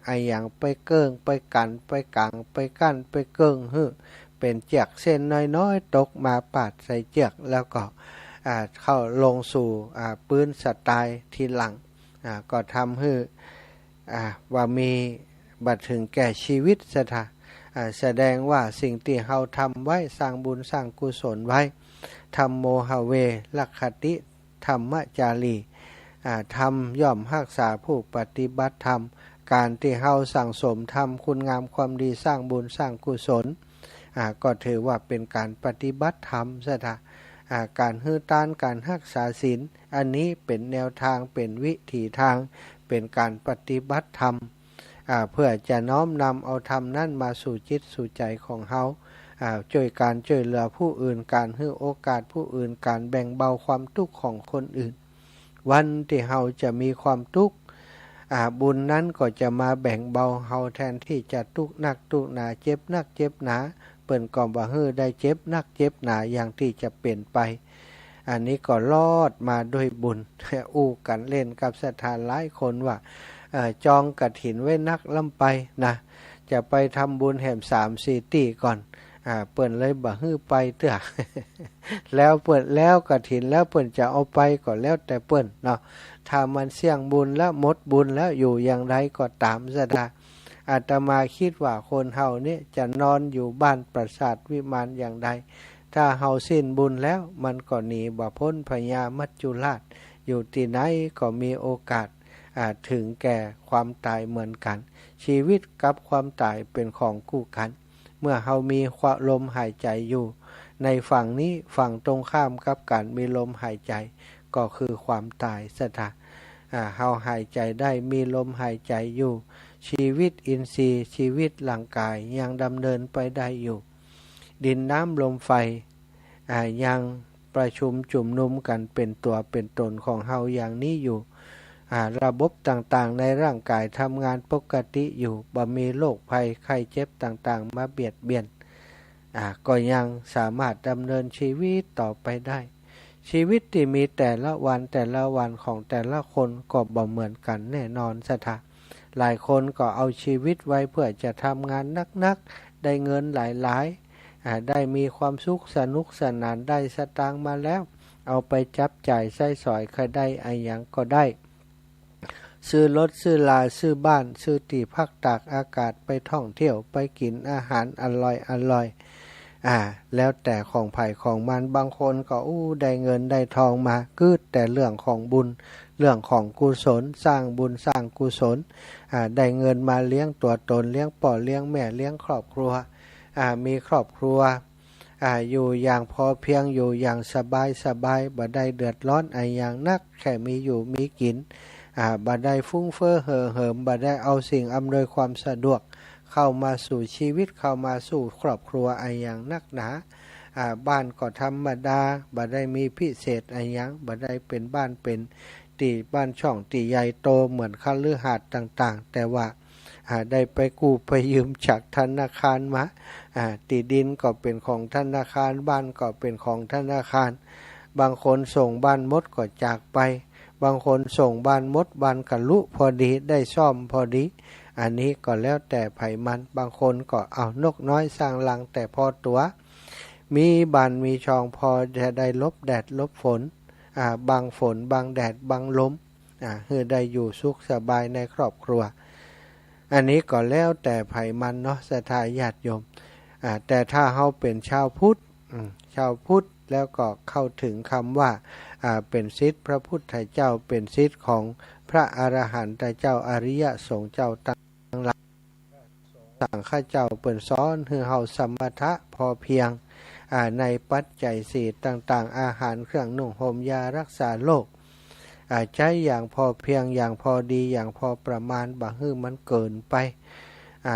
อะหยังไปเกิ่ง ไปกั๋น ไปก๋าง ไปกั้น ไปเกิ่งหื้อ เป๋นเจื้อกเส้นน้อยๆ ตกมาปาดใส่เจื้อก แล้วก็ อ่า เข้าลงสู่ อ่า ปื๊นสะตายทีหลัง อ่า ก็ทำหื้อ อ่า ว่ามีบ่เถิงแก่ชีวิต ศรัทธา อ่า แสดงว่าสิ่งตี้เฮาทำไว้ สร้างบุญสร้างกุศลไว้ ธัมโม หะเว รักขติ ธัมมจารี อ่า ธรรมย่อมฮักษาผู้ปฏิบัติธรรม ก๋านตี้เฮาสั่งสมธรรม คุณงามความดี สร้างบุญสร้างกุศล อ่า ก็ถือว่าเป๋นก๋านปฏิบัติธรรม ศรัทธา อ่า ก๋านหื้อตาน ก๋านฮักษาศีล อันนี้เป๋นแนวตาง เป๋นวิถีตาง เป๋นก๋านปฏิบัติธรรม อ่า เพื่อจะน้อมนำเอาธรรมนั้นมาสู่จิตสู่ใจ๋ของเฮา อ่า จ้วยก๋านจ้วยเหลือผู้อื่น ก๋านหื้อโอกาสผู้อื่น ก๋านแบ่งเบาความตุ๊กข์ของคนอื่น วันตี้เฮาจะมีความตุ๊กข์ อ่า บุญนั้นก็จะมาแบ่งเบาเฮา แทนตี้จะตุ๊กข์นักตุ๊กข์หนา เจ็บนักเจ็บหนา เปิ้นก็บ่หื้อได้เจ็บนักเจ็บหนาอย่างตี้จะเป๋นไป อันนี้ก็รอดมาด้วยบุญ อู้กั๋นเล่นกับศรัทธาหลายคนว่า เอ่อ จองกฐินไว้นักล้ำไปนะ จะไปทำบุญแหมสามสี่ตี้ก่อน อ่า เปิ้นเลยบ่หื้อไปเตื้อ แล้วเปิ้น แล้วกฐินแล้วเปิ้นจะเอาไปก็แล้วแต่เปิ้นเนาะ ถ้ามันเสี้ยงบุญแล้วหมดบุญแล้ว อยู่อย่างใดก็ต๋ามศรัทธา อาตมาคิดว่าคนเฮาเนี่ยจะนอนอยู่บ้านปราสาทวิมานอย่างใด ถ้าเฮาสิ้นบุญแล้ว มันก็หนีบ่พ้นพญามัจจุราช อยู่ตี้ไหนก็มีโอกาส อ่า ถึงแก่ความต๋ายเหมือนกั๋น ชีวิตกับความต๋ายเป๋นของคู่กั๋น เมื่อเฮามีความ ลมหายใจ๋อยู่ ในฝั่งนี้ ฝั่งตรงข้ามกับก๋านมีลมหายใจ๋ ก็คือความต๋ายศรัทธา อ่า เฮาหายใจ๋ได้ มีลมหายใจ๋อยู่ ชีวิตอินทรีย์ ชีวิตร่างก๋ายยังดำเนินไปได้อยู่ ดินน้ำลมไฟ อ่า ยังประชุมจุมนุมกั๋นเป๋นตั๋วเป๋นต๋นของเฮาอย่างนี้อยู่ อ่า ระบบต่างๆ ในร่างก๋ายทำงานปกติอยู่ บ่มีโรคภัยไข้เจ็บต่างๆ มาเบียดเบียน อ่า ก็ยังสามารถดำเนินชีวิตต่อไปได้ ชีวิตตี้มีแต่ละวันแต่ละวันของแต่ละคนก็บ่เหมือนกั๋นแน่นอนศรัทธา หลายคนก็เอาชีวิตไว้เพื่อจะทำงานหนักๆ ได้เงินหลายๆ อ่า ได้มีความสุขสนุกสนาน ได้สตางค์มาแล้ว เอาไปจับจ่ายใช้สอย ใค่ได้อะหยังก็ได้ ซื้อรถ ซื้อลา ซื้อบ้าน ซื้อตี้พักตากอากาศ ไปท่องเที่ยว ไปกิ๋นอาหารอร่อยๆ อ่า แล้วแต่ของใผของมัน บางคนก็ อู้ ได้เงินได้ทองมา กึ๊ดแต่เรื่องของบุญ เรื่องของกุศล สร้างบุญสร้างกุศล อ่า ได้เงินมาเลี้ยงตั๋วตน เลี้ยงป้อเลี้ยงแม่ เลี้ยงครอบครัว อ่า มีครอบครัว อ่า อยู่อย่างพอเพียง อยู่อย่างสบายสบาย บ่ได้เดือดร้อนอะหยังนัก แค่มีอยู่มีกิ๋น อ่า บ่ได้ฟุ้งเฟ้อเห่อเหิม บ่ได้เอาสิ่งอำนวยความสะดวกเข้ามาสู่ชีวิต เข้ามาสู่ครอบครัวอะหยังนักหนา อ่า บ้านก็ธรรมดา บ่ได้มีพิเศษอะหยัง บ่ได้เป๋นบ้านเป๋นตี้ บ้านช่องตี้ใหญ่โตเหมือนคฤหัสถ์ต่างๆ แต่ว่า อ่า ได้ไปกู้ไปยืมจากธนาคารมา อ่า ตี้ดินก็เป๋นของธนาคาร บ้านก็เป๋นของธนาคาร บางคนส่งบ้านหมดก็จากไป บางคนส่งบ้านหมด บ้านกะลุพอดี ได้ซ่อมพอดี อันนี้ก็แล้วแต่ใผมัน บางคนก็เอานกน้อยสร้างรังแต่พอตั๋ว มีบ้านมีช่องพอจะได้หลบแดดหลบฝน อ่า บังฝน บังแดด บังลม อ่า หื้อได้อยู่สุขสบายในครอบครัว อันนี้ก็แล้วแต่ใผมันเนาะ ศรัทธาญาติโยม อ่า แต่ถ้าเฮาเป๋นชาวพุทธ อืม ชาวพุทธแล้วก็เข้าถึงคำว่า อ่า เป๋นศิษย์พระพุทธเจ้า เป๋นศิษย์ของพระอรหันตเจ้า อริยสงฆ์เจ้าตังหลาย สังฆเจ้าเปิ้นสอนหื้อเฮาสมถะพอเพียง อ่า ในปัจจัยสี่ต่างๆ อาหาร เครื่องนุ่งห่ม ยารักษาโรค อ่า ใจ๊อย่างพอเพียง อย่างพอดี อย่างพอประมาณ บ่หื้อมันเกินไป อ่า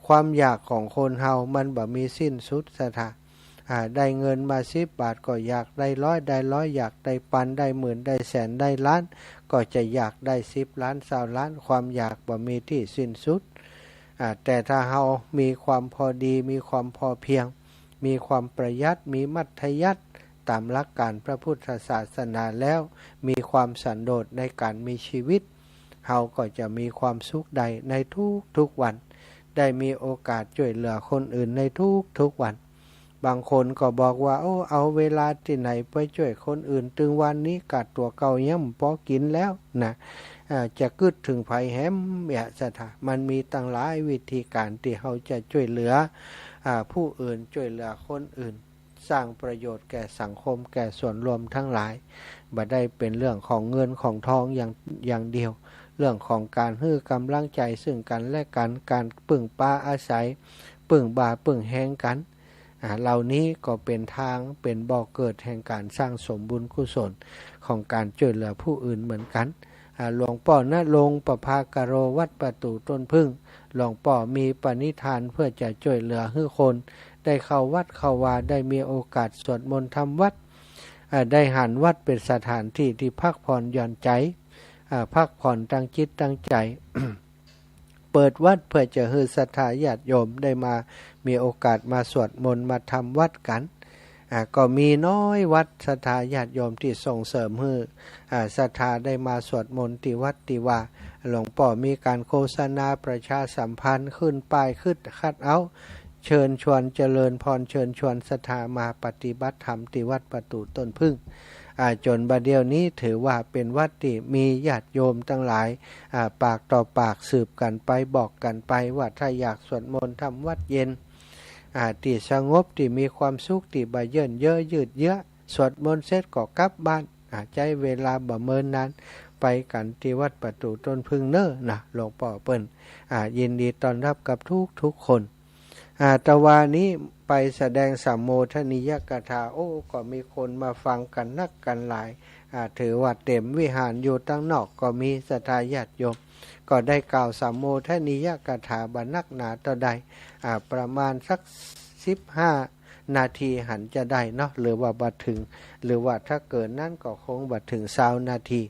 ความอยากของคนเฮามันบ่มีสิ้นสุดศรัทธา อ่า ได้เงินมาสิบบาทก็อยากได้ร้อย ได้ร้อยอยากได้ปัน ได้หมื่น ได้แสน ได้ล้าน ก็จะอยากได้สิบล้าน ซาวล้าน ความอยากบ่มีตี้สิ้นสุด อ่า แต่ถ้าเฮามีความพอดี มีความพอเพียง มีความประหยัด มีมัธยัสถ์ ต๋ามหลักก๋านพระพุทธศาสนาแล้ว มีความสันโดษในก๋านมีชีวิต เฮาก็จะมีความสุขได้ในทุกๆ วัน ได้มีโอกาสจ้วยเหลือคนอื่นในทุกๆ วัน บางคนก็บอกว่า โอ้ เอาเวลาตี้ไหนไปจ้วยคนอื่น ตึงวันนี้กาตั๋วเก่ายังบ่ปอกิ๋นแล้วนะ อ่า จะกึ๊ดเถิงใผแหม เยียะศรัทธา มันมีตังหลายวิธีก๋านตี้เฮาจะจ้วยเหลือ อ่า ผู้อื่น จ้วยเหลือคนอื่น สร้างประโยชน์แก่สังคม แก่ส่วนรวมทั้งหลาย บ่ได้เป๋นเรื่องของเงินของทองอย่าง อย่างเดียว เรื่องของก๋านหื้อก๋ำลังใจ๋ซึ่งกั๋นและกั๋น ก๋านปึ้งปาอาศัย ปึ้งบ่าปึ้งแฮงกั๋น อ่า เหล่านี้ก็เป๋นทาง เป๋นบ่อเกิดแห่งก๋านสร้างสมบุญกุศลของก๋านจ้วยเหลือผู้อื่นเหมือนกั๋น อ่า หลวงป้อณรงค์ ประภากโร วัดประตู๋ต้นผึ้ง หลวงป้อมีปณิธานเปื้อจะจ้วยเหลือหื้อคนได้เข้าวัดเข้าวา ได้มีโอกาสสวดมนต์ทำวัด อ่า ได้หันวัดเป๋นสถานตี้ตี้พักผ่อนหย่อนใจ๋ อ่า พักผ่อนตางจิตตางใจ๋ เปิดวัดเปื้อจะหื้อศรัทธาญาติโยมได้มามีโอกาสมาสวดมนต์มาทำวัดกั๋น อ่า ก็มีน้อยวัดศรัทธาญาติโยมตี้ส่งเสริมหื้อ อ่า ศรัทธาได้มาสวดมนต์ตี้วัดตี้วา หลวงป้อมีก๋านโฆษณาประชาสัมพันธ์ ขึ้นป้าย ขึ้นคัทเอาต์ เชิญชวนเจริญพร เชิญชวนศรัทธามาปฏิบัติธรรมตี้วัดประตู๋ต้นผึ้ง อ่า จ๋นบ่าเดี่ยวนี้ถือว่าเป๋นวัดตี้มีญาติโยมตังหลาย อ่า ปากต่อปากสืบกั๋นไป บอกกั๋นไปว่าถ้าอยากสวดมนต์ทำวัดเย็น อ่า ตี้สงบ ตี้มีความสุข ตี้บ่เยินเย้อยืดเยื้อ สวดมนต์เสร็จก็กลับบ้าน อ่า ใจ๊เวลาบ่เมินนาน ไปกั๋นตี้วัดประตู๋ต้นผึ้งเน่อนะ หลวงป้อเปิ้น อ่า ยินดีต้อนรับกับทุกๆ คน อ่า ตะวานี้ไปแสดงสัมโมทนียกถา โอ้ ก็มีคนมาฟังกั๋นนักกั๋นหลาย อ่า ถือว่าเต๋มวิหาร อยู่ตังนอกก็มีศรัทธาญาติโยม ก็ได้กล่าวสัมโมทนียกถาบ่นักหนาเต้าใด อ่า ประมาณสักสิบห้านาทีหันจะได้เนาะ หรือว่าบ่เถิง หรือว่าถ้าเกินนั้นก็คงบ่เถิงซาวนาที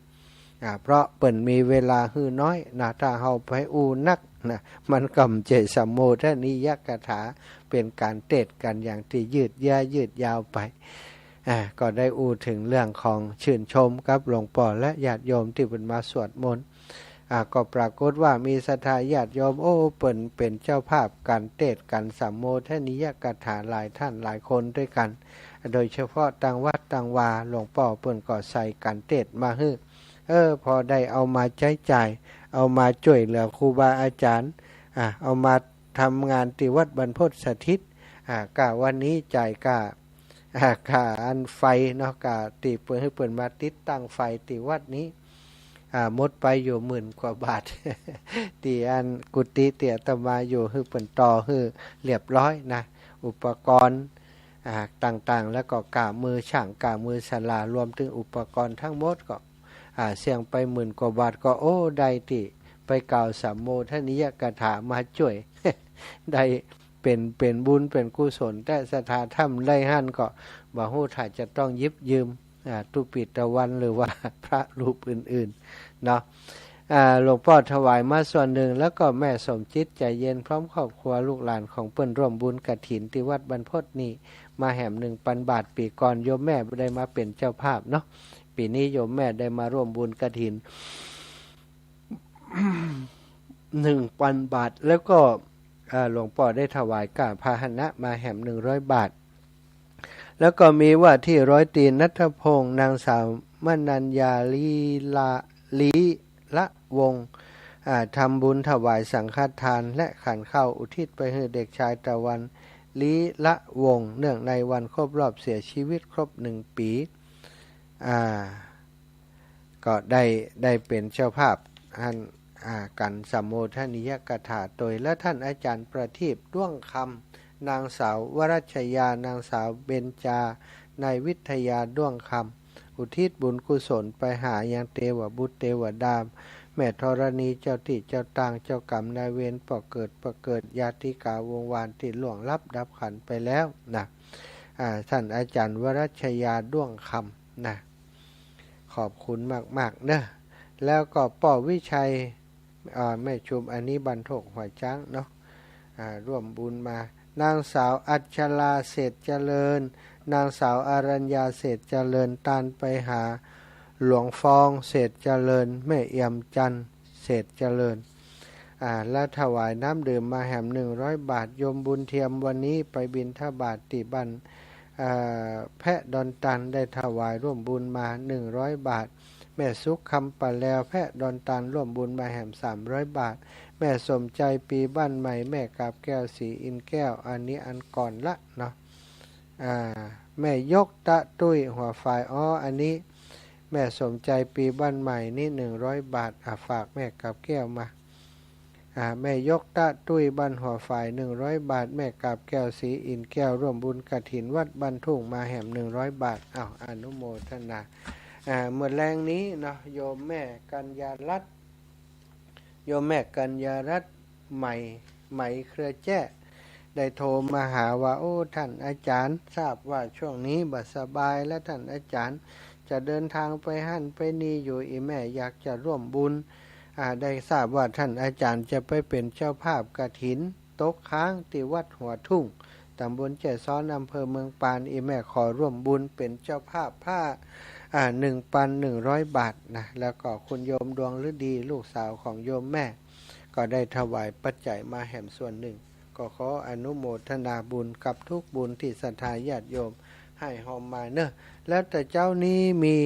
อ่า เพราะเปิ้นมีเวลาหื้อน้อยนะ ถ้าเฮาไปอู้นักนะ มันก็บ่ใจ้สัมโมทนียกถา เป๋นก๋านเตสน์กั๋นอย่างตี้ยืดเยื้อยืดยาวไป อ่า ก็ได้อู้เถิงเรื่องของชื่นชมกับหลวงป้อและญาติโยมตี้เปิ้นมาสวดมนต์ อ่า ก็ปรากฏว่ามีศรัทธาญาติโยม โอ้ เปิ้นเป๋นเจ้าภาพก๋านเตสน์ก๋านสัมโมทนียกถาหลายต้านหลายคนตวยกั๋น โดยเฉพาะตางวัดตางวา หลวงป้อเปิ้นก็ใส่ก๋านเตสน์มาหื้อ เออ พอได้เอามาใจ๊จ่าย เอามาจ้วยเหลือครูบาอาจ๋ารย์ อ่า เอามาทำงานตี้วัดบรรพตสถิต อ่า ก้าวันนี้จ่ายก้า อ่า ก้าอันไฟเนาะ ก้าตี้เปิ้น หื้อเปิ้นมาติดตั้งไฟตี้วัดนี้ อ่า หมดไปอยู่หมื่นกว่าบาท ตี้อันกุฏิตี้อาตมาอยู่ หื้อเปิ้นต่อหื้อเรียบร้อยนะ อุปกรณ์ อ่า ต่างๆ แล้วก็ก้ามือช่าง ก้ามือศาลา รวมเถิงอุปกรณ์ตังหมดก็ อ่า เสี้ยงไปหมื่นกว่าบาทก็ โอ้ ได้ตี้ไปกล่าวสัมโมทนียกถามาจ้วย ได้เป๋น เป๋นบุญเป๋นกุศล แต่ศรัทธาถ้าบ่ได้หั้นก็บ่ฮู้ถ้าจะต้องหยิบยืม อ่า ตุ๊ปิตะวัน หรือว่าพระรูปอื่นๆ เนาะ อ่า หลวงป้อถวายมาส่วนนึ่ง แล้วก็แม่สมจิตใจเย็นพร้อมครอบครัวลูกหลานของเปิ้นร่วมบุญกฐินตี้วัดบรรพตนี่มาแหมหนึ่งปันบาท ปี๋ก่อนโยมแม่ได้มาเป๋นเจ้าภาพเนาะ ปี๋นี้โยมแม่ได้มาร่วมบุญกฐิน หนึ่งปันบาท แล้วก็ อ่า หลวงป้อได้ถวายก้าพาหนะมาแหมหนึ่งร้อยบาท แล้วก็มีว่าตี้ร้อยตรีณัฐพงษ์ นางสาวมนัญญาลีละ ลีละวงศ์ อ่า ทำบุญถวายสังฆทานและขันข้าวอุทิศไปหื้อเด็กชายตะวัน ลีละวงศ์ เนื่องในวันครบรอบเสียชีวิตครบหนึ่งปี๋ อ่า ก็ได้ ได้เป๋นเจ้าภาพหั้น อ่า กั๋นสัมโมทนียกถาตวย และต้านอาจ๋ารย์ประทีป ด้วงคำ นางสาววรัชยา นางสาวเบญจา นายวิทยา ด้วงคำ อุทิศบุญกุศลไปหายังเตวบุตรเตวดา แม่ธรณี เจ้าตี้เจ้าตาง เจ้ากรรมนายเวร ป้อเกิด ป้อเกิด ญาติกาวงศ์วานตี้ล่วงลับดับขันธ์ไปแล้วนะ อ่า ต้านอาจ๋ารย์วรัชยา ด้วงคำนะ ขอบคุณมากๆ เนาะ แล้วก็ป้อวิชัย อ่า แม่ชุม อันนี้บ้านโคกหัวจ๊างเนาะ อ่า ร่วมบุญมา นางสาวอัชรา เศรษฐเจริญ นางสาวอรัญญา เศรษฐเจริญ ตานไปหาหลวงฟอง เศรษฐเจริญ แม่เอี่ยมจันทร์ เศรษฐเจริญ อ่า และถวายน้ำดื่มมาแหมหนึ่งร้อยบาท โยมบุญเทียม วันนี้ไปบิณฑบาตตี้บ้าน อ่า แพะดอนตัน ได้ถวายร่วมบุญมาหนึ่งร้อยบาท แม่สุข คำป่าแลว แพะดอนตัน ร่วมบุญมาแหมสามร้อยบาท แม่สมใจ ปีบ้านใหม่ แม่กาบแก้ว ศรีอินทร์แก้ว อันนี้อันก่อนละเนาะ อ่า แม่ยกตะตุ้ย หัวฝาย อ๋อ อันนี้แม่สมใจ ปีบ้านใหม่ นี่หนึ่งร้อยบาท อ่ะ ฝากแม่กาบแก้วมา อ่า แม่ยกตะตุ้ย บ้านหัวฝาย หนึ่งร้อยบาท แม่กาบแก้ว ศรีอินทร์แก้ว ร่วมบุญกฐินวัดบ้านทุ่งมาแหมหนึ่งร้อยบาท อ้าว อนุโมทนา อ่า เมื่อแลงนี้เนาะ โยมแม่กัญญารัตน์ โยมแม่กัญญารัตน์ ไหม ไหมเครือแจ้ ได้โทรมาหาว่า โอ้ ท่านอาจารย์ ทราบว่าช่วงนี้บ่สบาย และท่านอาจารย์จะเดินทางไปหั้นไปนี่อยู่ อี่แม่อยากจะร่วมบุญ อ่า ได้ทราบว่าท่านอาจารย์จะไปเป๋นเจ้าภาพกฐินตกค้างตี้วัดหัวทุ่ง ตำบลแจ้ซ้อน อำเภอเมืองปาน อี่แม่ขอร่วมบุญเป๋นเจ้าภาพผ้า อ่า หนึ่งปันหนึ่งร้อยบาทนะ แล้วก็คุณโยมดวงฤดี ลูกสาวของโยมแม่ ก็ได้ถวายปัจจัยมาแหมส่วนหนึ่ง ก็ขออนุโมทนาบุญกับทุกบุญตี้ศรัทธาญาติโยมให้ฮอมมาเนอะ แล้วแต่เจ๊านี้มี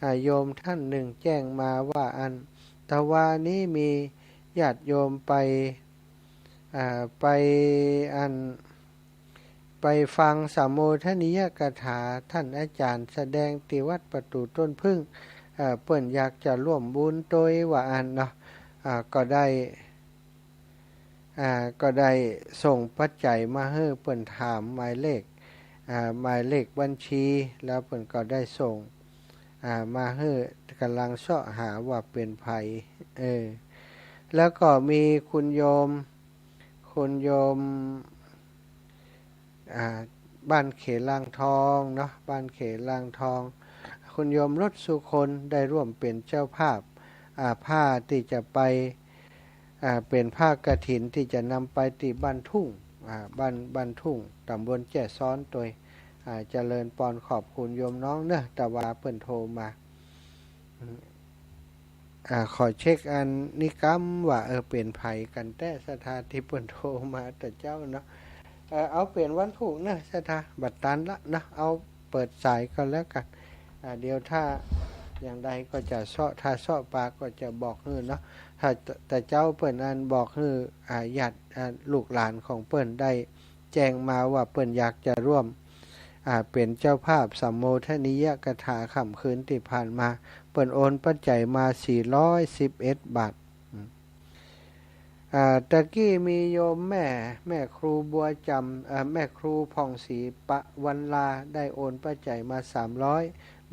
อ่า โยมท่านหนึ่งแจ้งมาว่าอั้น ตะวานี้มีญาติโยมไป อ่า ไปอั้น ไปฟังสาโมทนียกถาท่านอาจารย์แสดงตี้วัดประตู๋ต้นผึ้ง เอ่อ เปิ้นอยากจะร่วมบุญตวยว่าอั้นเนาะ อ่า ก็ได้ อ่า ก็ได้ส่งปัจจัยมาหื้อ เปิ้นถามหมายเลข อ่า หมายเลขบัญชี แล้วเปิ้นก็ได้ส่ง อ่า มาหื้อ ก่ำลังเซาะหาว่าเป๋นใผ เออ แล้วก็มีคุณโยม คุณโยม อ่า บ้านเขลางทองเนาะ บ้านเขลางทอง คุณโยมรถสุคนได้ร่วมเป๋นเจ้าภาพ อ่า ผ้าตี้จะไป อ่า เป๋นผ้ากฐินตี้จะนำไปตี้บ้านทุ่ง อ่า บ้าน บ้านทุ่ง ตำบลแจ้ซ้อนตวย อ่า เจริญปอน ขอบคุณโยมน้องเนอะ ตะวาเปิ้นโทรมา อืม อ่า ขอเช็คอันนี้กำว่า เออ เป๋นใผกั๋นแต๊ ศรัทธาตี้เปิ้นโทรมาแต่เจ๊าเนาะ เออ เอาเป๋นวันพูกเนอะ ศรัทธา บ่ตันละเนาะ เอาเปิดสายก็แล้วกั๋น อ่า เดี๋ยวถ้าอย่างใดก็จะเซาะ ถ้าเซาะปาก็จะบอกหื้อเนาะ ถ้าแต่เจ๊าเปิ้นอันบอกหื้อ อ่า ญาติ อ่า ลูกหลานของเปิ้นได้แจ้งมาว่าเปิ้นอยากจะร่วม อ่า เป๋นเจ้าภาพสาโมทนียกถาค่ำคืนตี้ผ่านมา เปิ้นโอนปัจจัยมาสี่ร้อยสิบเอ็ดบาท อืม อ่า ตะกี้มีโยมแม่ แม่ครูบัวจำ เอ่อ แม่ครูผ่องศรีปะวันลา ได้โอนปัจจัยมาสามร้อย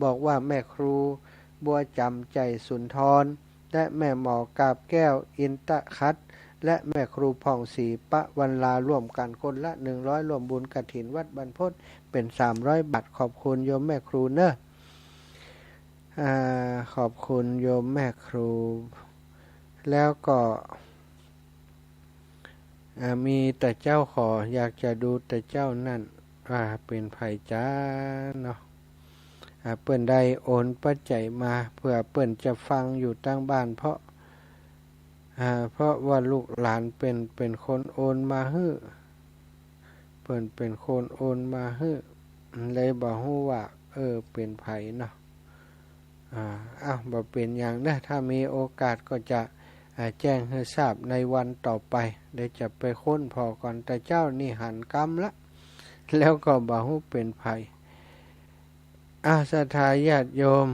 บอกว่าแม่ครูบัวจำ ใจสุนทร และแม่หมอกาบแก้ว อินตะคัต และแม่ครูผ่องศรีปะวันลา ร่วมกั๋นคนละหนึ่งร้อย ร่วมบุญกฐินวัดบรรพต เป๋นสามร้อยบาท ขอบคุณโยมแม่ครูเนอะ อ่า ขอบคุณโยมแม่ครู แล้วก็ อ่า มีแต่เจ้าขออยากจะดูแต่เจ้านั่น อ่า เป๋นใผจาเนาะ อ่า เปิ้นได้โอนปัจจัยมา เผื่อเปิ้นจะฟังอยู่ตางบ้าน เพราะ อ่า เพราะว่าลูกหลานเปิ้น เป๋นคนโอนมาหื้อ เปิ้นเป๋นคนโอนมาหื้อ เลยบ่ฮู้ว่า เออ เป๋นใผเนาะ อ่า อ้าว บ่เป๋นหยังเนอะ ถ้ามีโอกาสก็จะ อ่า แจ้งหื้อทราบในวันต่อไป เดี๋ยวจะไปค้นผ่อก่อน แต่เจ๊านี้หันกำละ แล้วก็บ่ฮู้เป๋นใผ อ่า ศรัทธาญาติโยม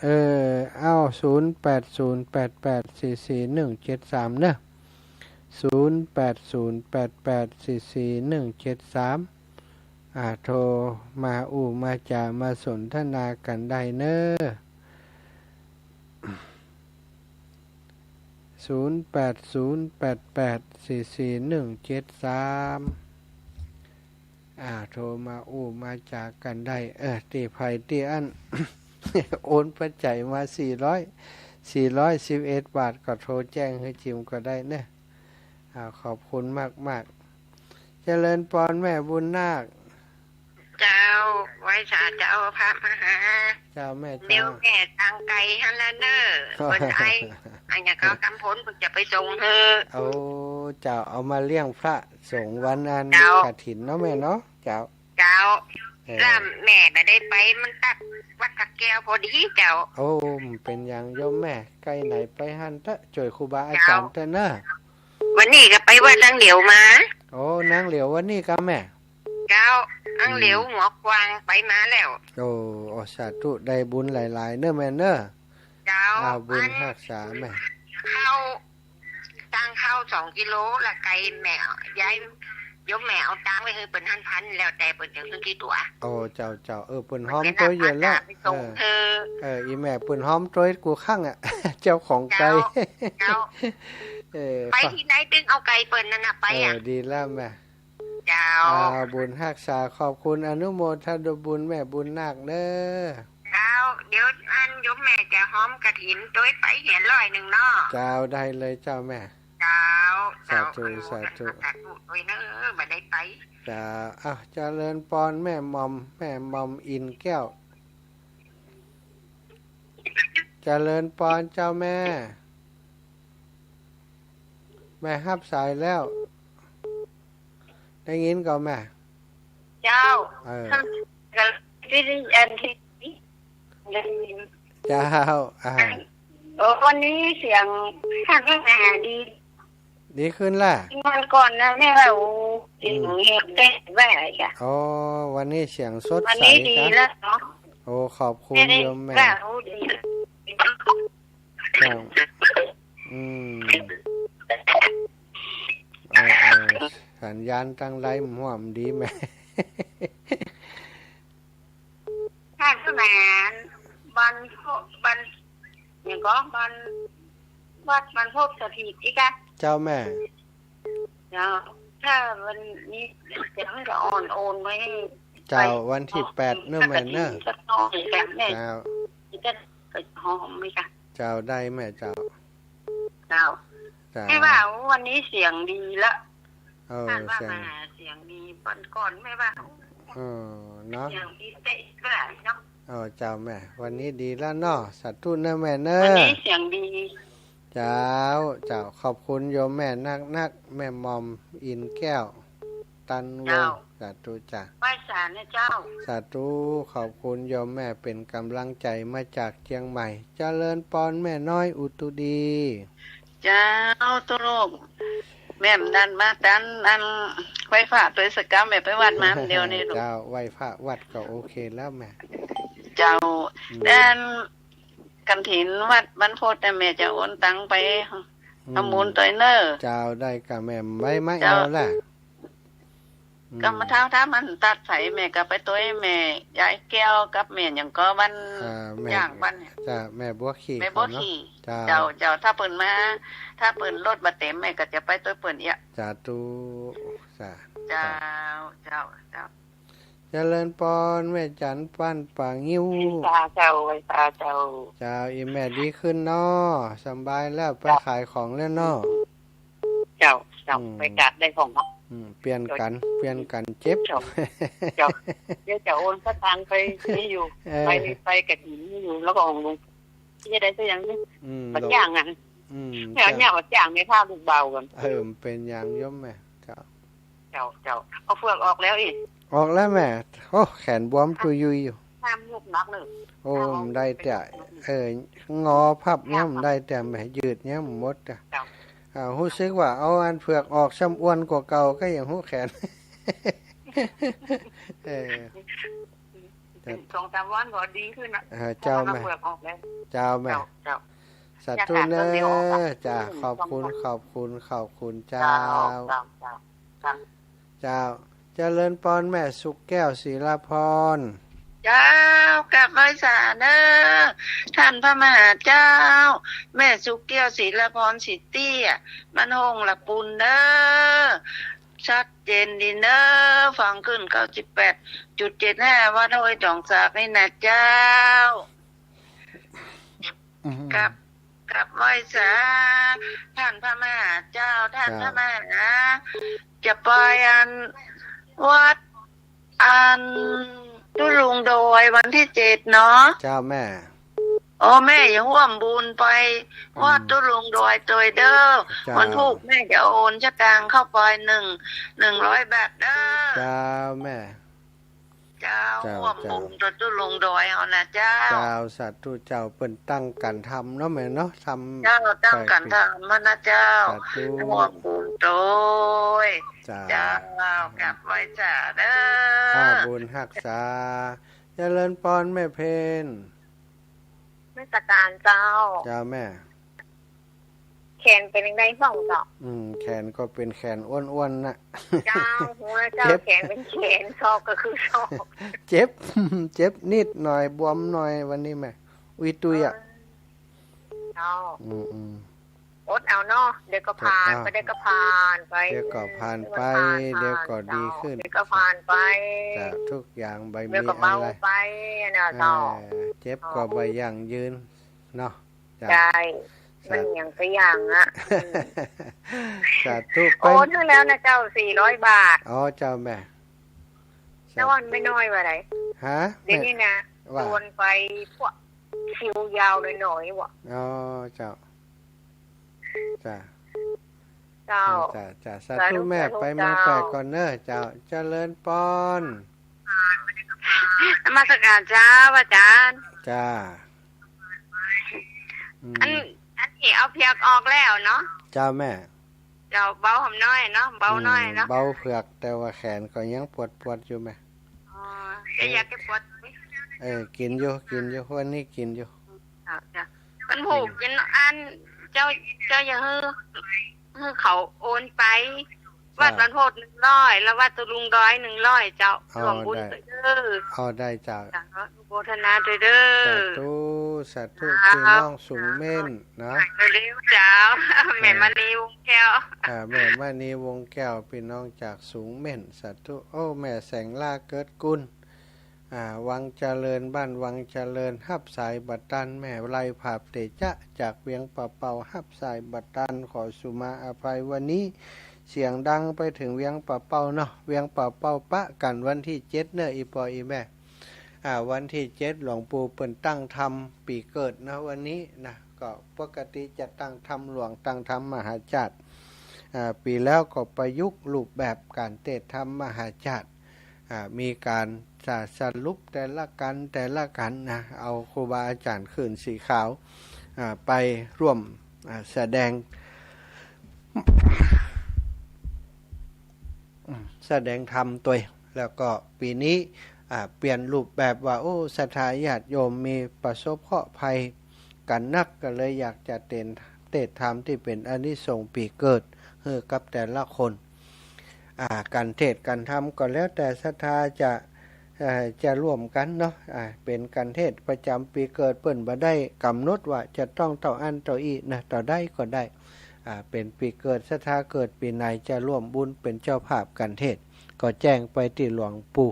เออ เอ้า ศูนย์แปดศูนย์แปดแปดสี่สี่หนึ่งเจ็ดสาม เนอะ ศูนย์แปดศูนย์แปดแปดสี่สี่หนึ่งเจ็ดสาม อ่า โทรมาอู้มาจ๋ามาสนทนากั๋นได้เนอะ ศูนย์แปดศูนย์แปดแปดสี่สี่หนึ่งเจ็ดสาม อ่า โทรมาอู้มาจ๋ากั๋นได้ เออ ตี้ใผตี้อั้น โอนปัจจัยมาสี่ร้อย สี่ร้อยสิบเอ็ดบาท ก็โทรแจ้งหื้อจิมก็ได้เนอะ อ่า ขอบคุณมากๆ เจริญปอนแม่บุญนาค เจ้า ไหว้สาเจ้า พระมาหา เจ้าแม่เจ้า เดี๋ยวแม่ตางไก๋หั้นละเน่อ เปิ้นไอ อันเนี้ยเขากำพลเปิ้นจะไปส่งหื้อ โอ้ เจ้า เอามาเลี้ยงพระสงฆ์วันอัน เจ้า กฐินเนาะแม่เนาะ เจ้า เจ้า เออ แล้วแม่บ่ได้ไป มันตัดวัดพระแก้วพอดีเจ้า โอ้ บ่เป๋นหยังโยมแม่ ใก้ไหนไปหั้นเต๊อะ จ้วยครูบาอาจ๋ารย์เต๊อะเนอะ เจ้า วันนี้ก็ไปวัดนางเหลียวมา โอ้ นางเหลียววันนี้ก็แม่ เจ้า นางเหลียว อืม หัวกว้างไปมาแล้ว โอ้ โอ้ สาธุ ได้บุญหลายๆ เนอะแม่เนอะ เจ้า อ้าว บุญ อัน ฮักษาแม่ เข้า ตางเข้าสองกิโล ละไก๋แม่ ย้าย โยมแม่เอาตังค์ไปหื้อเปิ้นหั้นพัน แล้วแต่เปิ้นจะหื้อกี่ตั๋ว โอ้ เจ้า เจ้า เออ เปิ้นฮ้อมตวยอยู่แล้ว ไปส่ง เออ เธอ เออ อีแม่เปิ้นฮ้อมตวยกู้ครั้งอะ เจ้าของไก่ เจ้า เจ้า เออ ไปตี้ไหนตึงเอาไก่เปิ้นนั่นน่ะไปอะ เออ ดีแล้วแม่ เจ้า อ่า บุญฮักษา ขอบคุณ อนุโมทนาบุญแม่บุญนาคเน้อ เจ้า เดี๋ยวอันโยมแม่จะฮ้อมกฐินตวยไปเหียร้อยนึ่งเนาะ เจ้า ได้เลยเจ้าแม่ เจ้า สาธุ เจ้า สาธุ เออ สาธุตวยเน้อ บ่ได้ไป เจ้า อ้าว เจริญปอนแม่หม่อม แม่หม่อมอินแก้ว เจริญปอนเจ้าแม่ แม่ฮับสายแล้ว ได้ยินก่อแม่ เจ้า เออ ที่อันที่ ได้ยิน เจ้า อ่า โอ้ วันนี้เสียงท่านก็หายดี ดีขึ้นละ วันก่อนนะแม่ว่า โอ้ เสียง อืม แหบแตกว่าอะไรกะ อ๋อ วันนี้เสียงสดใส วันนี้ดี ครับ แล้วเนาะ โอ้ ขอบคุณ ไม่ได้ โยมแม่ ว่า โอ้ ดี ครับ อืม เออ เออ สัญญาณตังไรมันห่วมดีแม่ ท่านสมาน บันพบ บัน อย่างก็บัน วัดบันพบสถิตอีกอะ เจ้าแม่ เจ้า ถ้าวันนี้จะให้ละอ่อนโอนไว้ให้ เจ้า ไป วันที่แปดเนอะแม่เนอะ สักหน่อยจ้ะแม่ เจ้า จะไปหอมไหมจ๊ะ เจ้า ได้แม่เจ้า เจ้า เจ้า แม่ว่าวันนี้เสียงดีละ เออ ท่านว่า เสียง มาเสียงดี วันก่อนแม่ว่า เออ เนาะ เสียงดีเป๊ะด้วยเนาะ เออ เจ้าแม่ วันนี้ดีแล้วเนาะ สาธุเนอะแม่เนอะ วันนี้เสียงดี เจ้า เจ้า ขอบคุณโยมแม่นักๆ แม่หม่อมอินแก้ว ตันวงศ์ เจ้า สาธุจ้ะ ไหว้สานะเจ้า สาธุ ขอบคุณโยมแม่ เป๋นก๋ำลังใจ๋มาจากเจียงใหม่ เจริญปอนแม่น้อยอุตุดี เจ้า ตุ๊ลุง แม่บ่ดันมาตันอันไหว้พระตวยสักกำ แม่ไปวัดมาเดี๋ยวนี้ลูก เจ้า ไหว้พระวัดก็โอเคแล้วแม่ เจ้า อืม แดน กฐินวัดบันพตนะ แม่จะโอนตังค์ไป อืม ทำบุญตวยเน้อ เจ้า ได้ก่ะแม่ ไว้มา เจ้า เอาละ อืม ก็มาเท้า ถ้ามันตัดใสแม่ก็ไปตวยแม่ยายแก้วกับแม่หยังก็วัน อ่า แม่ ย่างวันเนี่ย จ้ะ แม่บัวขี่ แม่บัวขี่ เจ้า เจ้า เจ้า ถ้าเปิ้นมา ถ้าเปิ้นรถบ่เต๋มแม่ก็จะไปตวยเปิ้นเอี้ย สาธุ สาธุ เจ้า เจ้า เจ้า เจริญปอนแม่จันทร์บ้านป่างิ้ว ไหว้สาเจ้า ไหว้สาเจ้า เจ้า อีแม่ดีขึ้นเนาะ สำบายแล้ว ไป เจ้า ขายของแล้วเนาะ เจ้า เจ้า อืม ไปกราบได้ของเนาะ อืม เปลี่ยนกั๋น เจ้า เปลี่ยนกั๋นเจ็บ เจ้า เจ้า เดี๋ยวจะโอนสตางค์ไปนี่อยู่ เออ ไป ไปกฐินนี่อยู่ แล้วก็ของลุง ที่จะได้สักอย่างนึง อืม บางอย่างอะ อืม แม่เอาเนี่ย เจ้า บางอย่างในผ้าลูกเบาก่อน เออ มันเป๋นอย่างโยมแม่ เจ้า เจ้า เจ้า เอาเฟือกออกแล้วอี้ ออกแล้วแม่ โอ้ แขนบวมตุยยุยอยู่ ห้ามลูกนักเลย โอ้ ห้ามเอา มันได้แต่ เออ งอพับเนี่ย ห้าม มันได้แต่แม่ ยืดเนี่ยมันหมดอะ เจ้า อ่า ฮู้สึกว่าเอาอันเฟือกออกซ้ำอ้วนกว่าเก่าก็ยังฮู้แขน เออ สองสามวันก็ดีขึ้นนะ เออ เจ้าแม่ เอาเฟือกออกแล้ว เจ้าแม่ เจ้า เจ้า สาธุเน้อ เจ้า ขอบคุณ ขอบคุณ ขอบคุณเจ้า เจ้า เจ้า เจ้า เจ้า เจริญปอนแม่สุขแก้วศิลาพร เจ้า กราบไหว้สาเน้อ ท่านพระมหาเจ้า แม่สุขแก้วศิลาพร สิตี้อะ บ้านโฮงละปูนเน้อ ชัดเจนดีเน้อ ฟังขึ้นเก้าสิบแปดจุดเจ็ดห้า วัดห้วยตองสากนี่นะเจ้า อืม กราบ กราบไหว้สา ท่านพระมหาเจ้า ท่าน เจ้า พระมหา จะไปอัน วัดอันตุ๊ลุงดอยวันที่เจ็ดเนาะ เจ้าแม่ โอ้ แม่อย่าห่วมบุญไป อืม วัดตุ๊ลุงดอยตวยเด้อ เจ้า วันพูกแม่จะโอนสตางค์เข้าไปหนึ่ง หนึ่งร้อยบาทเด้อ เจ้าแม่ เจ้า เจ้า ฮ่วมบุญตวยตุ๊ลุงดอยเอานะเจ้า เจ้า สาธุเจ้า เปิ้นตั้งกั๋นทำเนาะแม่เนาะ ทำ เจ้า ตั้งกั๋นทำมานะเจ้า สาธุ ฮ่วมบุญตวย เจ้า เจ้า กราบไหว้สาเด้อ อาบุญฮักษา เจริญปอนแม่เพน นมัสการเจ้า เจ้าแม่ แขนเป๋นจั่งใดพ่องเจ้า อืม แขนก็เป๋นแขนอ้วนๆ นะ เจ้า หัวเจ้า เจ็บ แขนเป๋นแขน ศอกก็คือศอก เจ็บ เจ็บนิดหน่อย บวมหน่อย วันนี้แม่ อุยตุยอะ เออ เจ้า อืมๆ อดเอาเนาะ เดี๋ยวก็ผ่านไป อดเอา เดี๋ยวก็ผ่านไป เดี๋ยวก็ผ่านไป เดี๋ยวก็ผ่าน เดี๋ยวก็ดีขึ้น เดี๋ยวก็ผ่านไป จ้ะ ทุกอย่างบ่มีอะไร เดี๋ยวก็เบาไปนะเจ้า เออ เจ็บก็บ่ยั่งยืนเนาะ จ้ะ ใช่ สาธุ มันยังไปอย่างอะ สาธุ โอนไปแล้วนะเจ้า สี่ร้อยบาท อ๋อ เจ้าแม่ สาธุ แต่ว่ามันไม่น้อยว่าได๋ ฮะ เดี๋ยวนี้นะ ว่า โอนไปพวกคิวยาวหน่อยๆ ว่ะ อ๋อ เจ้า จ้ะ เจ้า จ้ะ จ้ะ สาธุ สาธุ แม่ สาธุ ไปเมืองแปด เจ้า ก่อนเน้อ เจ้า เจริญปอน นมัสการเจ้า อาจ๋ารย์ จ้า อืม อัน อันนี้เอาเผือกออกแล้วเนาะ เจ้าแม่ เจ้า เบาหำน้อยเนาะ เบาน้อยเนาะ อืม เบาเผือก แต่ว่าแขนก็ยังปวดๆ อยู่แม่ อ๋อ แต่ยาแก้ปวด เออ กิ๋นอยู่ กิ๋นอยู่ วันนี้กิ๋นอยู่ เจ้า เจ้า มันผูกกิ๋นอัน เจ้า เจ้าอย่าหื้อ หื้อเขาโอนไป จ้า วัดหลวงโพธิ์หนึ่งร้อย แล้ววัดตะลุงดอยหนึ่งร้อย เจ้า อ๋อ ร่วมบุญ ได้ ไปเด้อ อ๋อ ได้เจ้า เจ้า อนุโมทนาด้วยเด้อ สาธุ สาธุ เจ้า พี่น้องสูงเม่นเนาะ เร็วๆ เจ้า แม่ แม่มณีวงศ์แก้ว อ่า แม่มณีวงศ์แก้ว พี่น้องจากสูงเม่น สาธุ โอ้ แม่แสงล่าเกิดกุล อ่า วังเจริญ บ้านวังเจริญ ฮับสายบ่ตัน แม่ไลภาพเตจ๊ะ จากเวียงป่าเป้า ฮับสายบ่ตัน ขอสุมาอภัย วันนี้เสียงดังไปเถิงเวียงป่าเป้าเนาะ เวียงป่าเป้าปะกั๋นวันตี้เจ็ดเน้อ อี่ป้ออี่แม่ อ่า วันตี้เจ็ดหลวงปู่เปิ้นตั้งธรรมปี๋เกิดนะ วันนี้นะ ก็ปกติจะตั้งธรรมหลวง ตั้งธรรมมหาชาติ อ่า ปี๋แล้วก็ประยุกต์รูปแบบก๋านเตสน์ธรรมมหาชาติ อ่า มีก๋านสะ สรุปแต่ละกั๋น แต่ละกั๋นนะ เอาครูบาอาจ๋ารย์ขื่นสีขาว อ่า ไปร่วม อ่า แสดง อืม แสดงธรรมตวย แล้วก็ปี๋นี้ อ่า เปลี่ยนรูปแบบว่า โอ้ ศรัทธาญาติโยมมีประสบเคราะห์ภัยกั๋นนัก ก็เลยอยากจะเตสน์ เตสน์ธรรมตี้เป๋นอานิสงส์ปี๋เกิดหื้อกับแต่ละคน อ่า ก๋านเตสน์ก๋านธรรมก็แล้วแต่ศรัทธาจะ เอ่อ จะร่วมกั๋นเนาะ อ่า เป๋นก๋านเตสน์ประจ๋ำปี๋เกิด เปิ้นบ่ได้ก๋ำหนดว่าจะต้องเต้าอั้นเต้าอี้นะ เต้าใดก็ได้ อ่า เป๋นปี๋เกิด ศรัทธาเกิดปี๋ไหนจะร่วมบุญเป๋นเจ้าภาพก๋านเตสน์ ก็แจ้งไปตี้หลวงปู่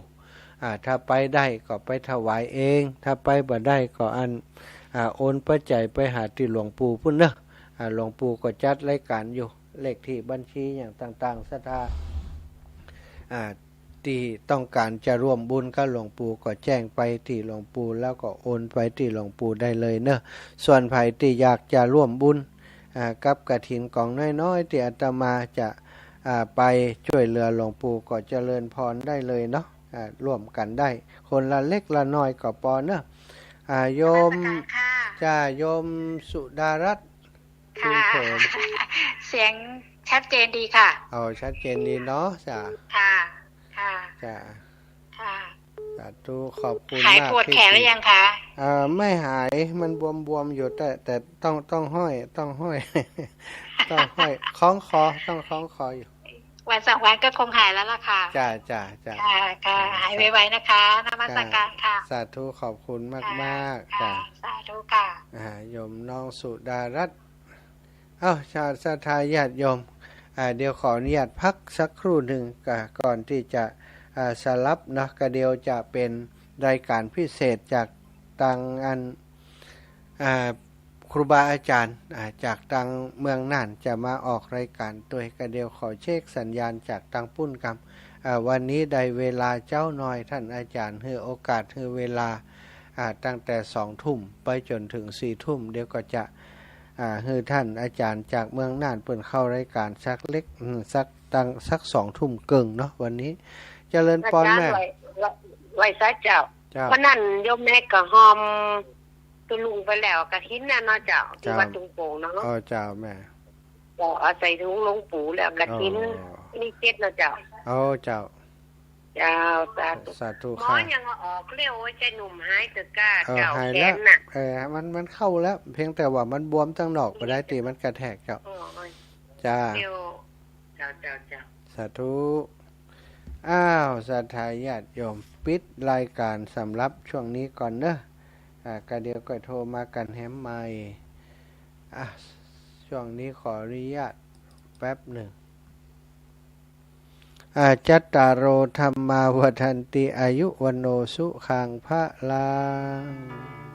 อ่า ถ้าไปได้ก็ไปถวายเอง ถ้าไปบ่ได้ก็อัน อ่า โอนปัจจัยไปหาตี้หลวงปู่ปู้นเนาะ อ่า หลวงปู่ก็จัดรายก๋านอยู่ เลขตี้บัญชีอย่างต่างๆ ศรัทธา อ่า ตี้ต้องก๋านจะร่วมบุญกับหลวงปู่ก็แจ้งไปตี้หลวงปู่ แล้วก็โอนไปตี้หลวงปู่ได้เลยเนาะ ส่วนใผตี้อยากจะร่วมบุญ อ่า กับกฐินก๋องน้อยๆ ตี้อาตมาจะ อ่า ไปจ้วยเหลือหลวงปู่ก็เจริญพรได้เลยเนาะ อ่า ร่วมกั๋นได้ คนละเล็กละน้อยก็ปอเนาะ อ่า โยม นมัสการค่ะ จ้า โยมสุดารัตน์ ค่ะ คุณโสม เสียงชัดเจนดีค่ะ อ๋อ ชัดเจนดีเนาะ จ้า ค่ะ ค่ะ จ้า ค่ะ สาธุ ขอบคุณมาก หายปวดแขนหรือยังคะ อ่า ไม่หาย มันบวมๆ อยู่ แต่ แต่ต้อง ต้องห้อย ต้องห้อย ต้องห้อย คล้องคอ ต้องคล้องคออยู่ วันสองวันก็คงหายแล้วล่ะค่ะ จ้า จ้า จ้า ค่ะ ค่ะ หายไวๆ นะคะ นมัสการค่ะ สาธุ ขอบคุณมากๆ ค่ะ ค่ะ สาธุค่ะ อ่า โยมน้องสุดารัตน์ เอ้า ชาวศรัทธาญาติโยม อ่า เดี๋ยวขออนุญาตพักสักครู่หนึ่ง ก่อน ก่อนตี้จะ อ่า สลับเนาะ ก็เดี๋ยวจะเป๋นรายก๋านพิเศษจากตางอัน อ่า ครูบาอาจ๋ารย์ อ่า จากตางเมืองน่านจะมาออกรายก๋านตวย ก็เดี๋ยวขอเช็คสัญญาณจากตางปู้นก่อน อ่า วันนี้ได้เวลาเจ๊าหน่อย ต้านอาจ๋ารย์หื้อโอกาส หื้อเวลา อ่า ตั้งแต่สองทุ่มไปจ๋นเถิงสี่ทุ่ม เดี๋ยวก็จะ อ่า หื้อต้านอาจ๋ารย์จากเมืองน่านเปิ้นเข้ารายก๋านสักเล็ก อืม สักตั้ง สักสองทุ่มเกิ่งเนาะ วันนี้ เจริญปอนแม่ อาจ๋ารย์ ไหว้ ไหว้ ไหว้สาเจ้า เจ้า วันนั้นโยมแม่ก็ห่อมตุ๊ลุงไปแล้ว กฐินน่ะเนาะเจ้า ตี้ เจ้า วัดทุ่งโป่งเนาะ อ๋อ เจ้าแม่ ก็เอาใส่ถุงหลวงปู่แล้ว กฐิน อ๋อ นี่เจ็ดเนาะเจ้า อ๋อ เจ้า เจ้า สาธุ สาธุ หมอ ค่ะ ยังว่าออกเร็ว โอ้ย ใจ้หนุ่มหายเต๊อะก้า เออ เจ้า หายแล้ว แขนน่ะ เออ มัน มันเข้าแล้ว เพียงแต่ว่ามันบวมตังนอก บ่ได้ตี้มันกระแทกเจ้า โอ้ย จ้า เร็ว เจ้า เจ้า เจ้า สาธุ อ้าว ศรัทธาญาติโยม ปิดรายการสำหรับช่วงนี้ก่อนเนอะ อ่า ก็เดี๋ยวก็โทรมากั๋นแหมใหม่ อ่ะ ช่วงนี้ขออนุญาตแป๊บหนึ่ง อา จัตตาโร ธัมมา วัฑฒันติ อายุ วัณโณ สุขัง พลัง